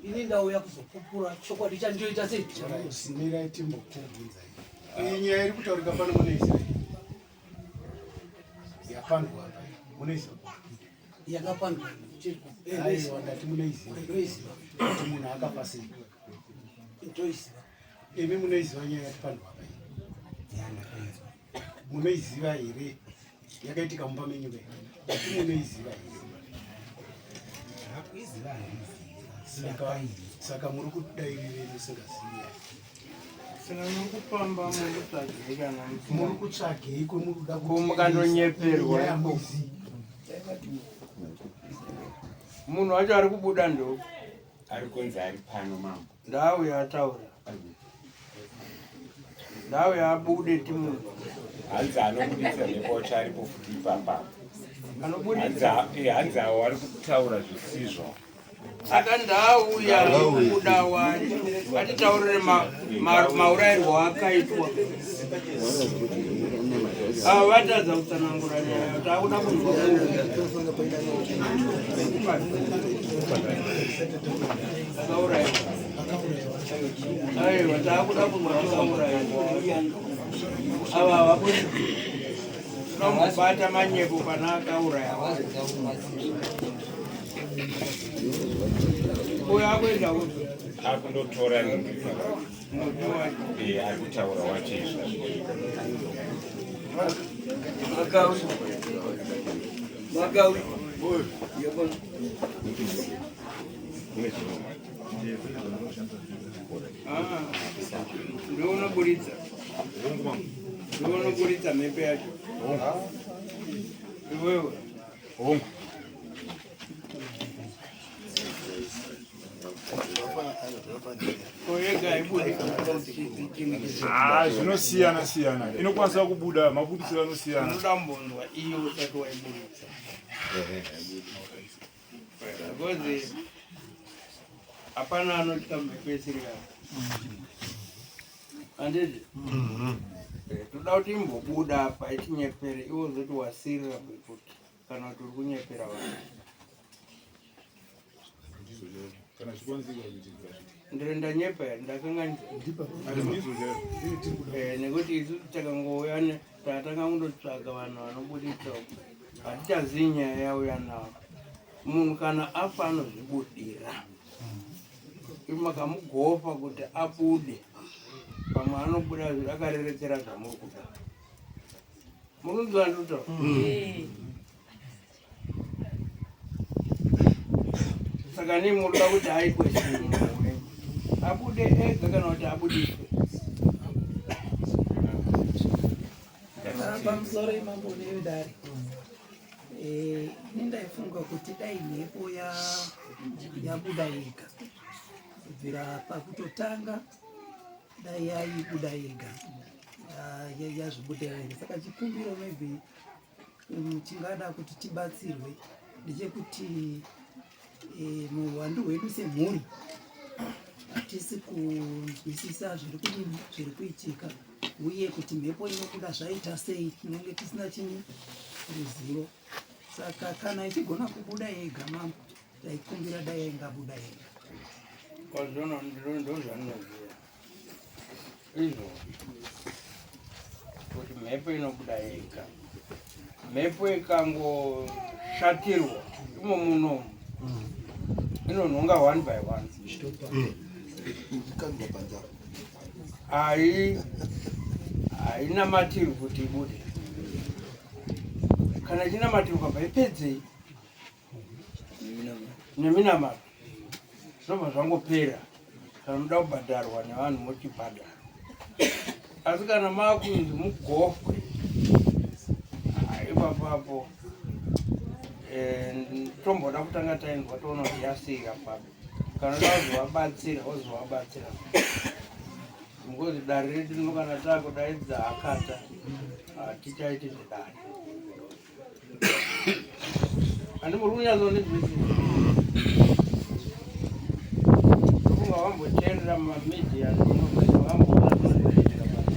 ini ndauya kuzopupura chokwadi chandinoita sei mirai timbokubvunzai iyi nyaya iri kutaurika pano munoiziva yapandwa apa munoiziva yakapandwa aiwa ndati munoiziva ndoiziva kuti munhu akafa sei ndoiziva imi munoiziva nyaya yatipandwa apa iyi munoiziva here yakaitika mumba menyu be ndati munoiziva here saka muri kudairirei musingazivi saka muri kufamba muri kutsvagei kana muri kutsvagei kwemuri kuda ko mukandonyeperwa munhu wacho ari kubuda ndo ari kunzi ari pano mambo ndauya ataura ndauya abude timunhu hanzi anobuditsa mhepo wacho aripo futi ipapa anobuditsa hanzi avo vari kutaura zvisizvo. Saka ndauya kuda wacho atitaurire maurayirwo akaitwa. Ava vatadza kutsanangura nyaya, takuda kunzwa akauraiwa. Aiwa, takuda kunzwa akauraiwa. Ava havabudi Tinomubata manyepo pana akauraya wacho. Uyo akuenda kupi? Akundotora muti wacho. Eh, ari kutaura wacho izvozvo. Makawi. Makawi. Yabona. Ah, ndiwe unoburitsa. Ndiwe unoburitsa mhepo yacho. Iwewe. Hongu. Ah, zvinosiyana siyana inokwanisa kubuda mabudisiro anosiyana Unoda kumbonzwa iyo usati waiburitsa. Because hapana anotya mhepo isiri yake. Handiti? Eh, toda kuti imbobuda apa itinyepere iwe uzoti wasirira kuti kana kuti uri kunyepera vanhu. Kana zvikwanisika kuitika. Ndiri ndanyepa here ndakanganisa? Eh, nekuti isu takangouya ne- tatanga kundotsvaga vanhu vanobuditsa uku. Hatichazivi nyaya yauya nawo. Munhu kana afa anozvibudira. Imi makamugofa kuti abude, pamwe anobuda akarerekera zvamuri kuda. Muri kunzwa ndikutaura? Saka nei munoda kuti aitwe sei munhu wenyu? Abude ega kana kuti abudiswe? Pamusoro imambo nevedare. Eh, ini ndaifunga kuti dai mhepo yabuda yega kubvira pakutotanga, dai yaibuda yega, yazvibuda yega. Saka chikumbiro maybe chingada kuti tibatsirwe ndechekuti muhuwandu hwedu semhuri hatisi kunzwisisa zviri kudini, zviri kuitika, uye kuti mhepo inobuda zvaita sei, tinenge tisina chini ruzivo. Saka kana ichigona kubuda yega, mambo, taikumbira dai yaingabuda yega. Kwazvona ndozvandinoziva izvo kuti mhepo inobuda yega. Mhepo ikangoshatirwa imo munomu inonhonga one by one. Hainamatirwi kuti ibude. Kana ichinamatirwa bva ipedzei neminamato, zvinobva zvangopera. Kana muda kubhadharwa nevanhu mochibhadhara, asi kana makunzi mugofwe, ipapapo tomboda kutanga tainzwa toona kuti yasika papi. Kana uda kuzovabatsira wozovabatsira, ngozi dare redu rino kana takudaidza hakata hatichaiti zvedare. Handi muri kunyatsondinzwisisa? Kunga vamboteerera mumamidhia, vamboona zvinoitika pano.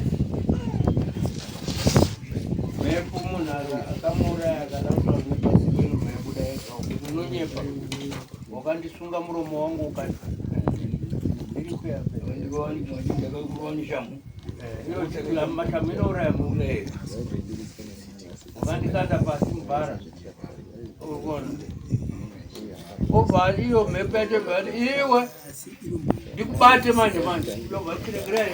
Mhepo munhu akamuuraya akada kutaura nepasi inobva yabuda yega kuti unonyepa, wakandisunga muromo wangu ukati iri kuyape. Iyo mashamu inouraya munhu. Wakandikanda pasi mubhara, urikuona, obva iyo mhepo yacho bva yati iwe ndikubate manje manje, ndobva chiregerai.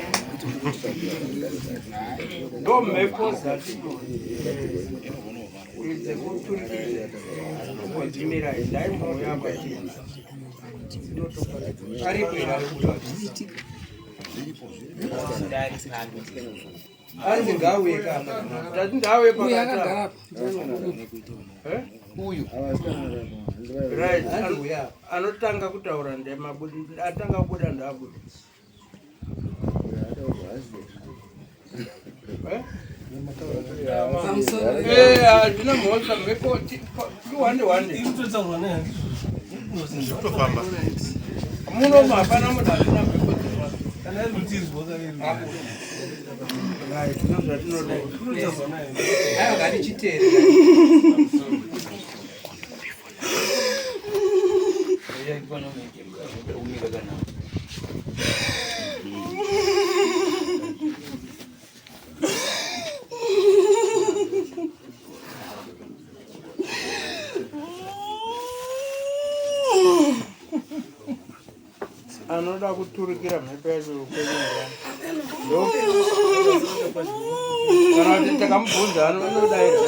Ndo mhepo dzatino dzekuturikidza dzimirai ndaimbouya pati aripo here ari kutaura? Ari ngauye kapa, tati ngauye pakati. Uyu right, anotanga kutaura ndemabudi, atanga kubuda ndaabuda. Hazvina mhosva, mhepo tiwande wande. Iri kutotaurwa naye. Zvekutofamba. Muno hapana munhu asina mhepo Kana iri kutizwa kana iri. Right, ndozvatinoda. Aiwa ngatichiteerera. Anoda kuturikira mhepo yacho kwenyaya. Kana kuti takamubvunza anodaira.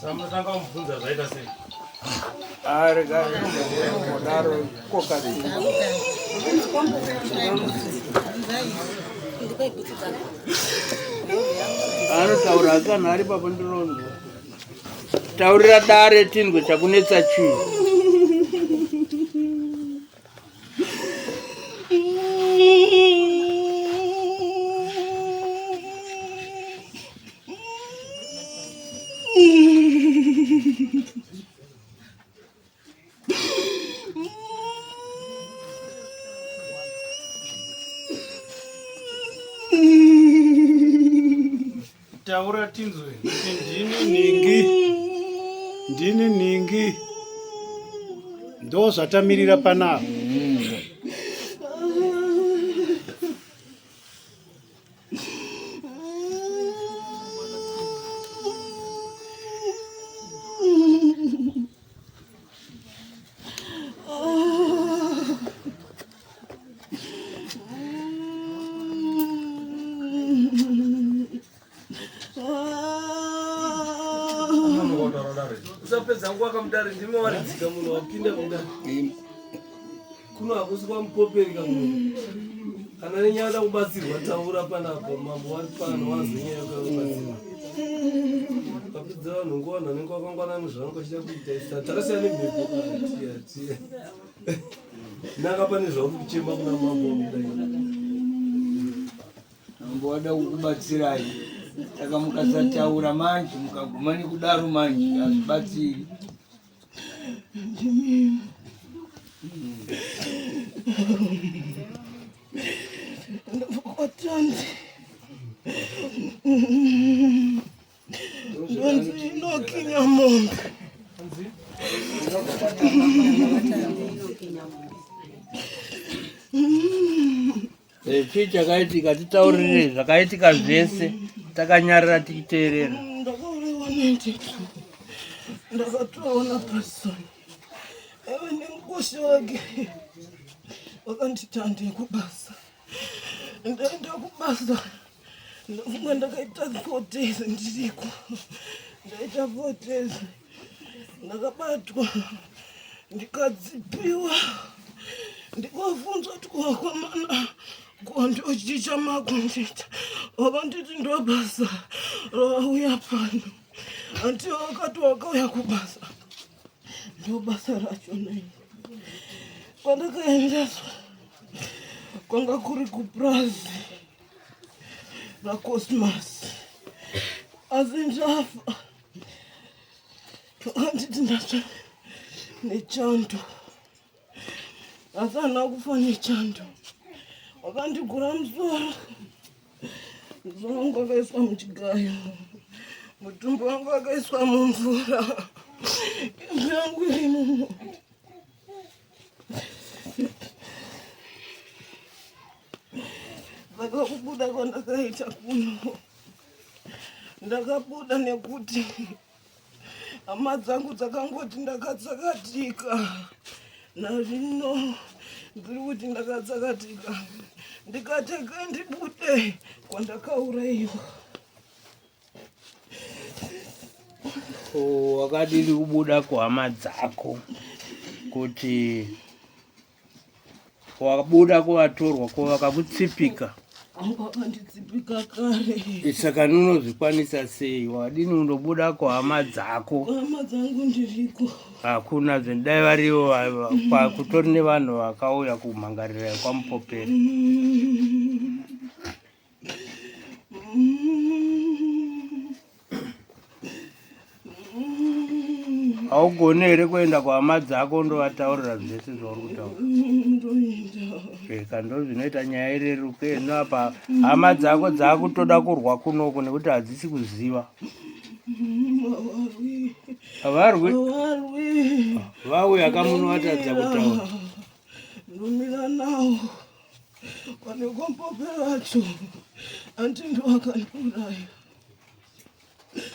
Samunotanga kumubvunza zvaita sei? Arega kudaro kokati. Anotaura asi anhu ari papo ndinonzwa. Taurira dare tinzwe chakunetsa chii. Taura tinzwe kuti ndini nhingi, ndini nhingi, ndo zvatamirira panapa. Usapedza nguva kamudare ndimi waridzika munhu wapinda mudare. Kuno hakusi kwamupoperi kamunhu. Kana nenyaya da kubatsirwa taura panapa mambo wari pano wanzwe nyaya yako yakubatsirwa. Kapedza vanhu nguva vanhu vanenge vakangwanana zvavanenge vachida kuita isa takasiyana nemhepo tiya tiya. Nanga pane zvauri kuchema kuna mambo kudai. Mambo wada kukubatsirai saka mukasataura manje mukaguma nekudaro manje hazvibatsiri. Ndabva ndonzi inokinya mombe. Chii chakaitika titaurire zvakaitika zvese takanyarara tichiteerera. Ndakaurayiwa 92 ndakatoona person aive nemukosha wake wakanditi handei kubasa. Ndaenda kubasa ndafunga ndakaita 4 days ndiriko, ndaita 4 days ndakabatwa ndikadzipiwa ndikavhunzwa kuti kuvakomana kondochicha makundiita wakanditi ndobasa rawauya pano anti wakati wakauya kubasa ndobasa racho nei kwandakaendeswa kwanga kuri kupurazi racosmas asi ndafa vakanditi ndatsva nechando asi handina kufa nechando wakandigura musoro musoro wangu wakaiswa muchigayo mutumbi wangu wakaiswa mumvura imvi yangu iri mumombe saka kubuda kwandakaita kuno ndakabuda nekuti hama dzangu dzakangoti ndakatsakatika nazvino ndiri kuti ndakatsakatika ndikateke ndibude kwandakaurayiwa. Wakadini kubuda kuhama dzako kuti wabuda kuvatorwa ko vakakutsipika Wakanditsipika kare. Saka unozvikwanisa sei? Wadini undobuda kuhama dzako? Hama dzangu ndiriko. Hakuna zve dai varivo kutori nevanhu vakauya kumhangarira kwamupoperi. Haugoni here kuenda kuhama dzako undovataurira zvese zvauri kutaura? Eka ndo zvinoita nyaya ireruke. Ino apa hama dzako dzakutoda kurwa kunoku nekuti hadzisi kuziva. Havarwi. Vauya kamunovatadza kutaura. Ndomira nawo. Pane kwampope vacho. Anti ndiwakandiuraya.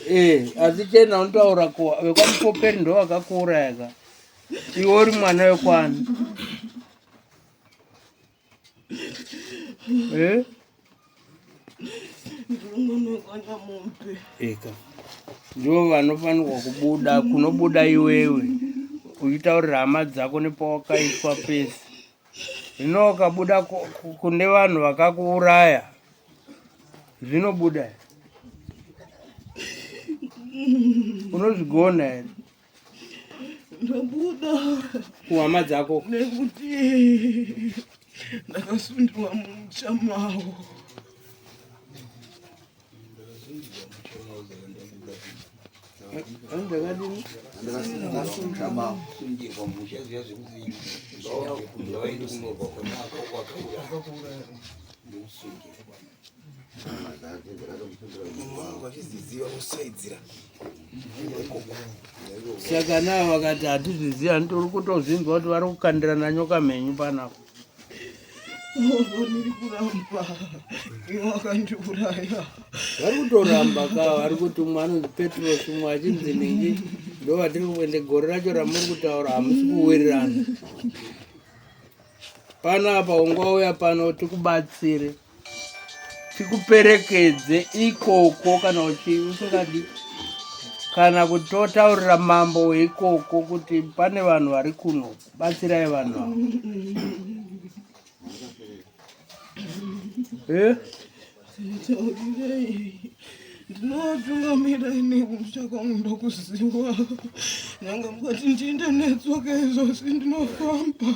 Eh, asi chena unotaura ko vekwamupoperi ndo vakakuuraya ka. Iwe uri mwana wekwani. Eh? Eka. Ndivo vanofanirwa kubuda kunobuda iwewe uchitaurira hama dzako nepawakaiswa pese. Zvino ukabuda kune vanhu vakakuuraya zvinobuda here? Unozvigona here? Ndobuda kuhama dzako nekuti ndakasundirwa mumusha mavo. Saka navo vakati hatizvizivi, handitori kutozvinzwa kuti vari kukandirana nyoka mhenyu panapa. Vafaniri kuramba ivo vakandiuraya. Vari kutoramba ka, vari kuti umwe anonzi Petros, umwe achinzi ningi, ndo vatiri kuende gore racho ramuri kutaura hamusi kuwirirana. Pano apa ungauya pano tikubatsire, tikuperekedze ikoko kana usingadi kana kuti totaurira mambo weikoko kuti pane vanhu vari kuno, batsirai vanhu ava. Eh? Taurirei ndinovatungamira ini kumusha kwangu ndokuziwa nyange mukati ndiinde netsoka izvozvi ndinofamba.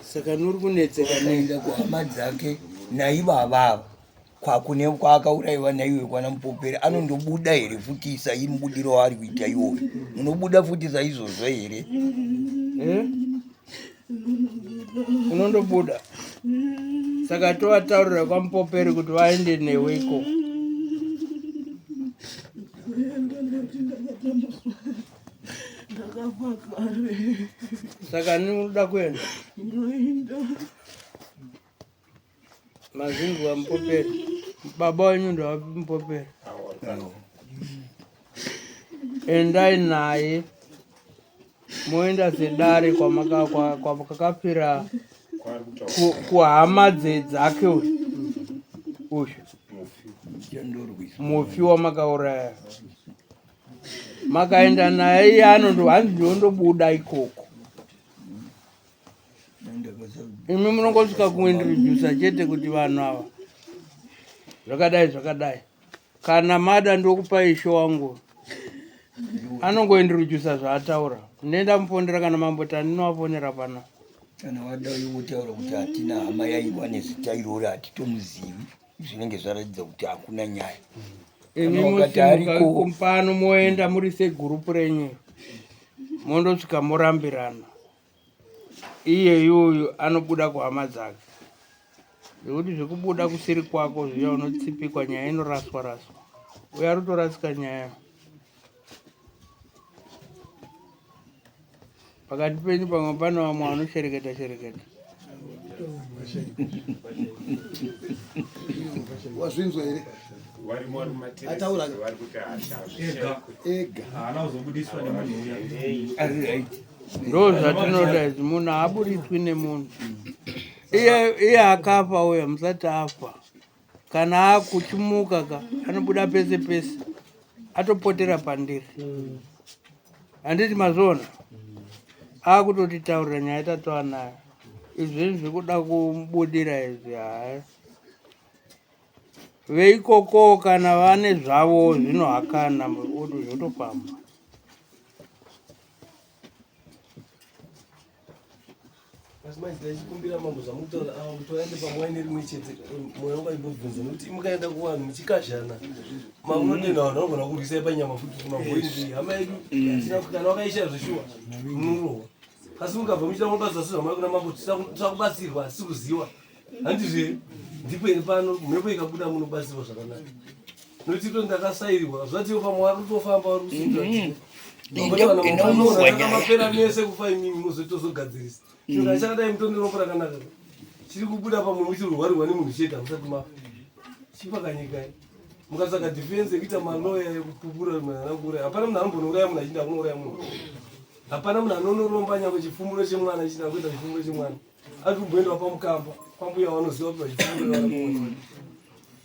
Saka nuri kunetseka nenda kuhama dzake naivava ava kwakune kwaakauraiwa naiwe kwana mupoperi anondobuda here futi sai mubudiro waari kuita iwoyo unobuda futi saizvozvo here eh? Unondobuda saka tovataurira kwamupoperi kuti vaende newe ikoko. Ndakafa kare. Saka unoda kuenda? Ndoenda. Mazvinzwa mupoperi. Baba wenyu ndovapi mupoperi? Endai naye moenda sedare kwamakakafira kuhama dzake uyu uyu mufi wamakauraya makaenda naye iye anondo hanzi ndondobuda ikoko. Imi munongosvika kuintrodusa chete kuti vanhu ava zvakadai zvakadai. Kana mada ndokupa ishe wangu anongointrodusa zvaataura. Ndenda mufonera kana mambo tandinovafonera pano. Kana wada uyotaura kuti hatina hama yaiwa nezita irori hatitomuzivi, zvinenge zvaratidza kuti hakuna nyaya. Imi musimuka pano moenda muri segurupu renyu mondosvika morambirana. Iye iyoyo anobuda kuhama dzake nekuti zvekubuda kusiri kwako zviya unotsipikwa nyaya inoraswa raswa uyo ari kutorasika nyaya pakati penyu pamwe pane vamwe vanoshereketa shereketa. Wazvinzwa here? Ataura ega. Haana kuzobudiswa nemunhu uya. Ari right. Ndo zvatinoda izvi, munhu haaburitswi nemunhu. Iye akafa uya musati afa. Kana akuchimuka ka anobuda pese pese atopotera pandiri. Handiti mazviona? Akutotitaurira nyaya tatova nayo. Izvi zvekuda kubudira izvi haya. Veikoko kana vane zvavo zvinohakana zvotofamba. Asi manje taichikumbira mambo zvamutaura ava kuti vaende pamwe rimwe chete mwoyo wangu aimbobvunza nekuti mukaenda kuvanhu muchikazhana mamunodenha vanhu vanogona kurwisai panyama futi kuti mabhoinzi hama yedu hatina kana wakaisha zveshuwa munorohwa asi mukabva muchida kunobatsirwa sezvamai kuna mambo tisa kubatsirwa asi kuziwa handizve ndipo here pano mhepo ikabuda munobatsirwa zvakanaka nokuti to ndakasairirwa zvatiwo pamwe vari kutofamba vari kusindaamapera mese kufa imimi mozotozogadzirisa chinhu kana chakadai mutondi ropa rakanaka chiri kubuda pamwe muchirwarirwa nemunhu chete hamusati mafa chipakanyika mukatsvaga defense yekuita maloya ekupupura munhu ana kuuraya hapana munhu anombonouraya munhu achinda kunouraya munhu hapana munhu anonoromba nyangwe chifumuro chemwana achinda kuita chifumuro chemwana ari kumboendawo pamukamba kwambuya vanoziva kuti vachifumuro vana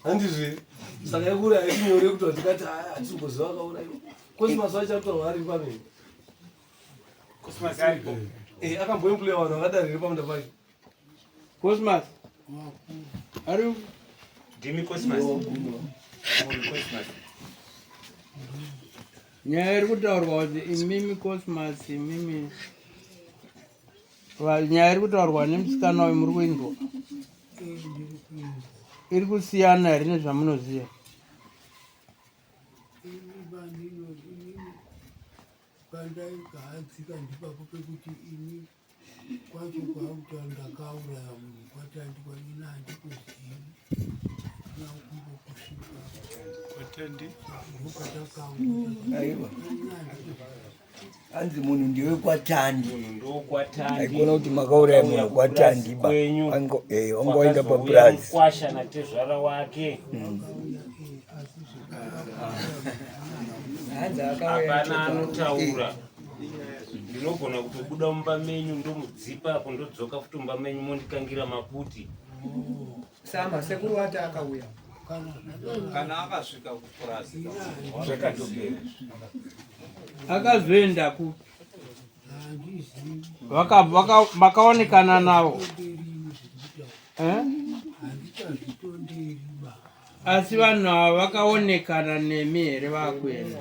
handizve saka yekuuraya haisi nyore kuti vatikati hatisi kumboziva akauraiwa kosi mazuva achakutaurwa ari pamene Cosmas aripo. Eh, akamboemploya vanhu vakadaro here pamunda pake? Cosmas. Ari Ndimi Cosmas. Cosmas. Nyaya iri kutaurwa kuti imimi Cosmas imimi nyaya iri kutaurwa nemusikana uyu muri kuinzwa iri kusiyana here nezvamunoziva? Pandaigadzika ndipapo pekuti ini kwacho kwakuti ndakauraya munhu kwatandi kwanini handikuzivi nakumbokusvika kwatandi ndokwatakangu hanzi munhu ndiwe kwatandi ndokwatandi aikona kuti makauraya munhu kwatandi ba eh, wanga waenda papurazi kwasha natezvara wake hapana anotaura ndinogona kutobuda mumba menyu ndomudzipa apo ndodzoka futi mumba menyu mondikangira maputi Sama sekuru wati akauya. Kana akasvika kupurazi zvakatopera. Akazoenda kupi? Vakaonekana navo eh? Asi vanhu ava vakaonekana nemi here vakuenda?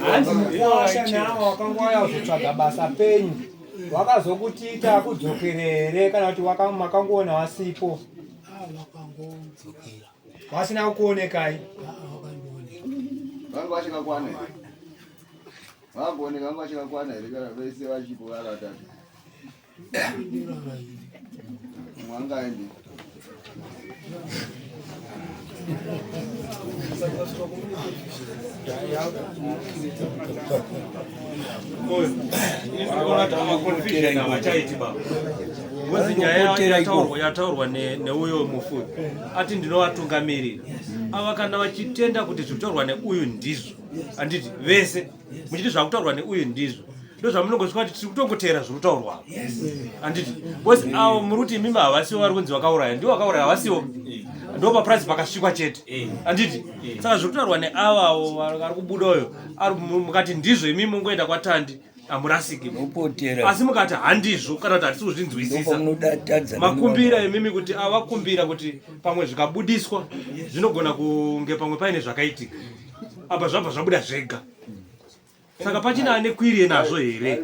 Hanzi mukwasha nawo wakanga wauya kuzotsvaga basa penyu wakazokutiita akudzokere here kana kuti makangoona wasipo wasina kukuonekai vanga vachakakwana here vakuoneka vanga vachakakwana here kana vese vachipo vari vatatu mwangaendi havachaiti baba ngozi nyaya yataurwa yataurwa neuyo mufi ati ndinovatungamirira ava kana vachitenda kuti zviri kutaurwa neuyu ndizvo handiti vese muchiti zvakutaurwa neuyu ndizvo ndozvamunongosvika kuti tiri kutongoteera zviri kutaurwa apa handiti bcause avo muri kuti imimi havasiwo vari kunzi vakauraya ndiwo vakauraya havasiwo ndo papurazi pakasvikwa chete handiti saka zviri kutaurwa neavavo vari kubuda uyo mukati ndizvo imimi mungoenda kwatandi hamurasiki asi mukati handizvo kana kuti hatisi kuzvinzwisisa makumbira imimi kuti avakumbira kuti pamwe zvikabudiswa zvinogona kunge pamwe paine zvakaitika apa zvabva zvabuda zvega saka pachina ane kwiri nazvo here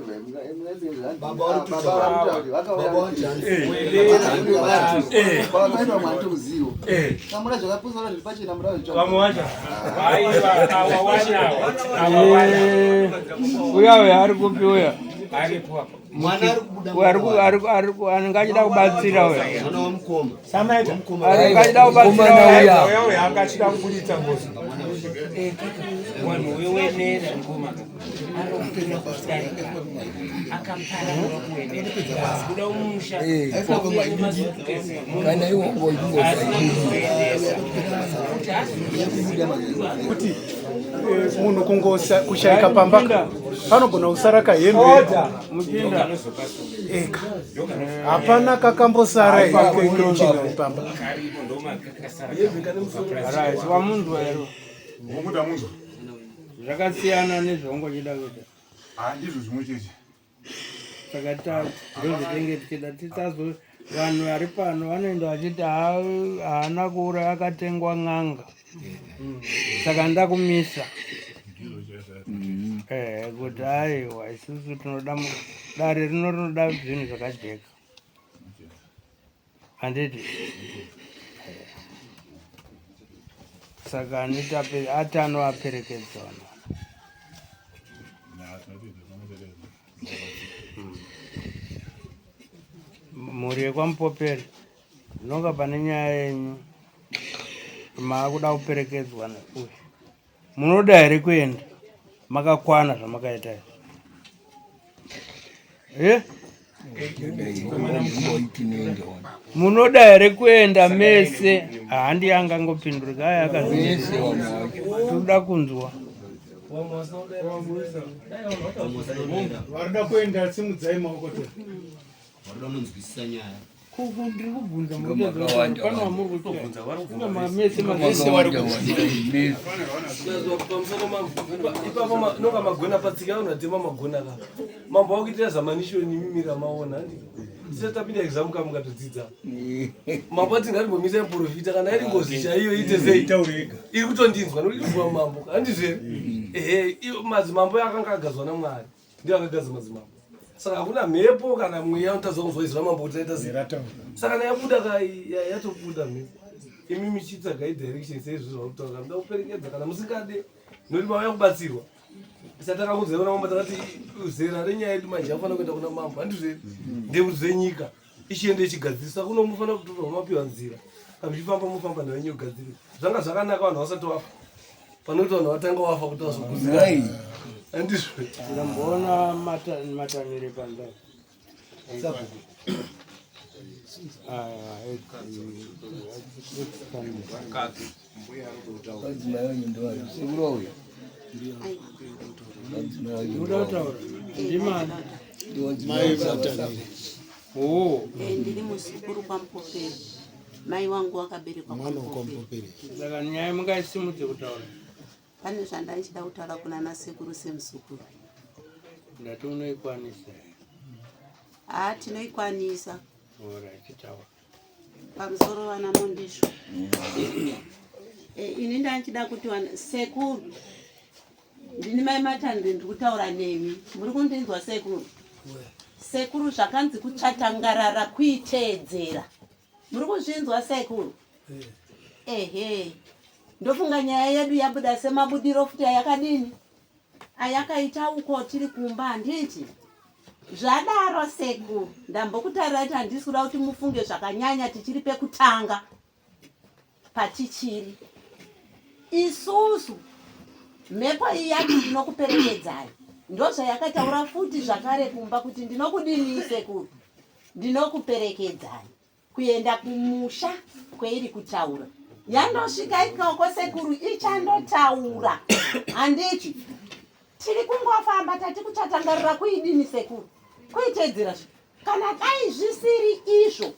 vamwe vacho uya uya ari kupi uya anenge achida kubatsira uya anenge achida kubatsira uya uya anga achida kuburitsa ngozi Munhu uyo wenera ngoma anoperera kudarika akaparura kuwenera kuda umusha kana iwo kuti eh, munhu kungokushaika pamba panogona kusara kahembe eka hapana kakambosara here pamba wamunzwa here zvakasiyana nezvaungochida kuita ah, ndizvo zvimwe chete saka ndozvatenge tichida tisazo Vanhu vari pano vanoenda vachiti haana kuuraya akatengwa n'anga. Saka ndakumisa. Eh, kuti aiwa isusu tinoda dare rino rinoda zvinhu zvakajeka. Handiti? Saka aniti ati anovaperekedza vanhu. Mhuri yekwaMupoperi ndinonga pane nyaya yenyu maakuda kuperekedzwa neuyu. Munoda here kuenda makakwana zvamakaita izvi? Eh? Munoda here kuenda mese? Handi angangopindurika aya akazviita. Toda kunzwa. Varikuda kuenda simudzai maoko to. Varikuda kunonzwisisa nyaya. Kuku ndiri kubvunza Makawanda, pane wamuri kubvunza mese vari pamusoro mambo ipapo nonga magona patsika vanhu vatema magona ka mambo wakuitira zamanishoni imimi ramaona handi tisati tapinda exam ka mukatodzidza mambo ati ngatimbomisa muprofita kana iri ngozi chaiyo iite sei iri kutondinzwa nokuti irikubva mambo handizve ehe madzimambo akanga agadzwa namwari ndiyo akagadza madzimambo saka hakuna mhepo kana mweya unotadza kunzwa izwi ramambo kuti raita sei saka kana yabuda ka yatobuda mhepo imi michitsvagai direction seizvo zvauri kutaura muda kuperekedza kana musingade nokuti mauya kubatsirwa satakakudzai kuna mambo takati zera renyaya yedu manje yafanira kuenda kuna mambo handizve ndezvenyika ichienda ichigadzirisa kuno mufanira kutorwa mapiwa nzira kana muchifamba mofamba nayo kugadzirisa zvanga zvakanaka vanhu vasati vafa panoti vanhu vatanga wafa kuti vazoguzira handizvo ndamboona matamire panza Ndimani? Mai Matamire. Oh. Eh, ndiri muzukuru kwaMupoperi. Mai wangu wakaberekwa kwaMupoperi. Saka nyaya mungaisimudze kutaura. Pane zvandanchida kutaura kuna nasekuru semuzukuru. Ndati unoikwanisa. Haa tinoikwanisa. Ora chitaura. Pamusoro vana Mondisho. Eh, ini ndanchida kuti wana sekuru ndini mai Matande ndiri kutaura nemi. Muri kundinzwa sekuru? Sekuru zvakanzi kuchatangarara kuiteedzera. Muri kuzvinzwa sekuru? Ehe. Ndofunga nyaya yedu yabuda semabudiro futi ayakadini? Ayakaita uko tiri kumba handiti? Zvadaro sekuru, ndambokutaurirai kuti handisi kuda kuti mufunge zvakanyanya tichiri pekutanga patichiri. Isusu mhepo iyi yati ndinokuperekedzai. Ndozvayakataura futi zvakare kumba kuti ndinokudini sekuru? Ndinokuperekedzai. Kuenda kumusha kweiri kutaura yandosvika ikoko sekuru ichandotaura handiti tiri kungofamba tati kuchatangarira kuidini sekuru kuitedzera zvi kana dai zvisiri izvo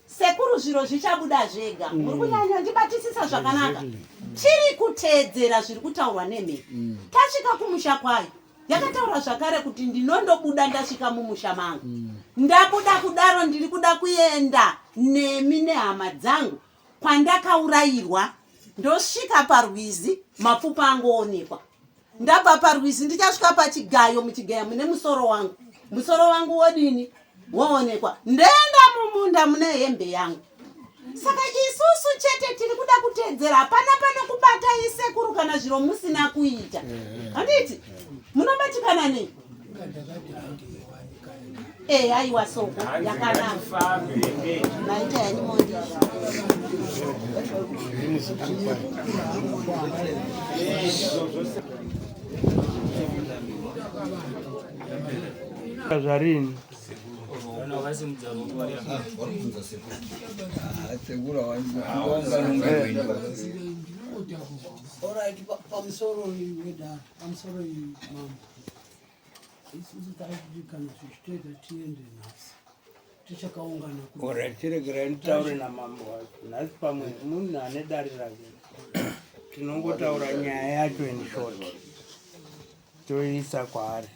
sekuru zviro zvichabuda zvega mm. muri kunyanya ndibatisisa zvakanaka tiri kuteedzera zviri kutaurwa nemhepo mm. tasvika kumusha kwayo yakataura zvakare kuti ndinondobuda ndasvika mumusha mangu mm. ndabuda kudaro ndiri kuda kuenda nemi nehama dzangu kwandakaurayirwa ndosvika parwizi mapfupa angoonekwa ndabva parwizi ndichasvika pachigayo muchigayo mune musoro wangu musoro wangu wodini woonekwa ndoenda mumunda mune hembe yangu saka isusu chete tiri kuda kuteedzera hapana panokubata isekuru kana zviro musina kuita handiti munobatikana nei e aiwa soko yakanaka maita yanimondizvo Zvarini? Alright, pamusoro wedare, pamusoro mambo. Isusu taiti kana zvichitoita tiende nhasi. Tichakaungana ku. Alright, chiregerai nditaure namambo wacho. Nhasi pamwe munhu ane dare rake. Tinongotaura nyaya yacho in short. Toiisa kwaari.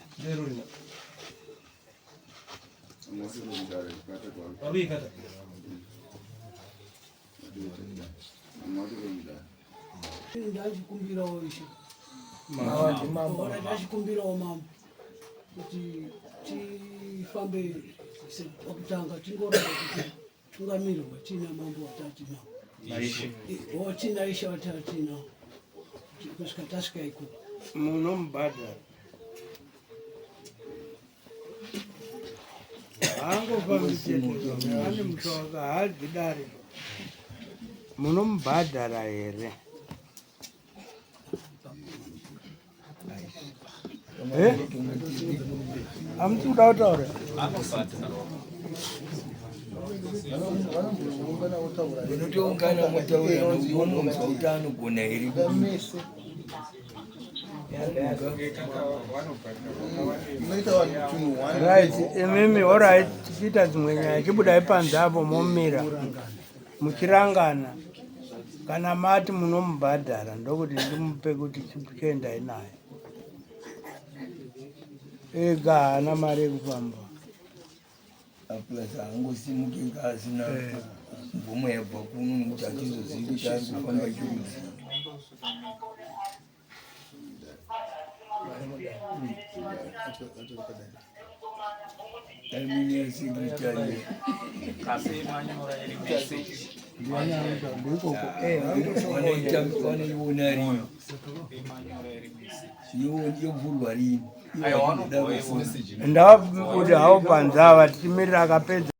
Ndachikumbirawo ishe. Ndachikumbirawo mambo kuti tifambe pakutanga tingoramba kuti tungamirirwa tiina mambo watatinao tina ishe watatinao kusvika tasvika ikoko. Munomubhadhara haangofambi chete ane mushonga haadyi dare munomubhadhara here Eh? Hamusi kuda kutaura? Munotoungana motaura womunzwa kuti anogona here Right, imimi alright, tichiita dzimwe nyaya chibudai panze apo momira muchirangana kana mati munomubhadhara ndokuti ndimupe kuti chiendai naye ega haana mari yekufamba plus haangosimuki nga asina eh. mvumo yabva kuno nekuti hatizozivi kuti ari kufamba chiudzi Vanoiona rini? Yovhurwa rini? Ndavabuda hawo panze ava tichimirira akapedza.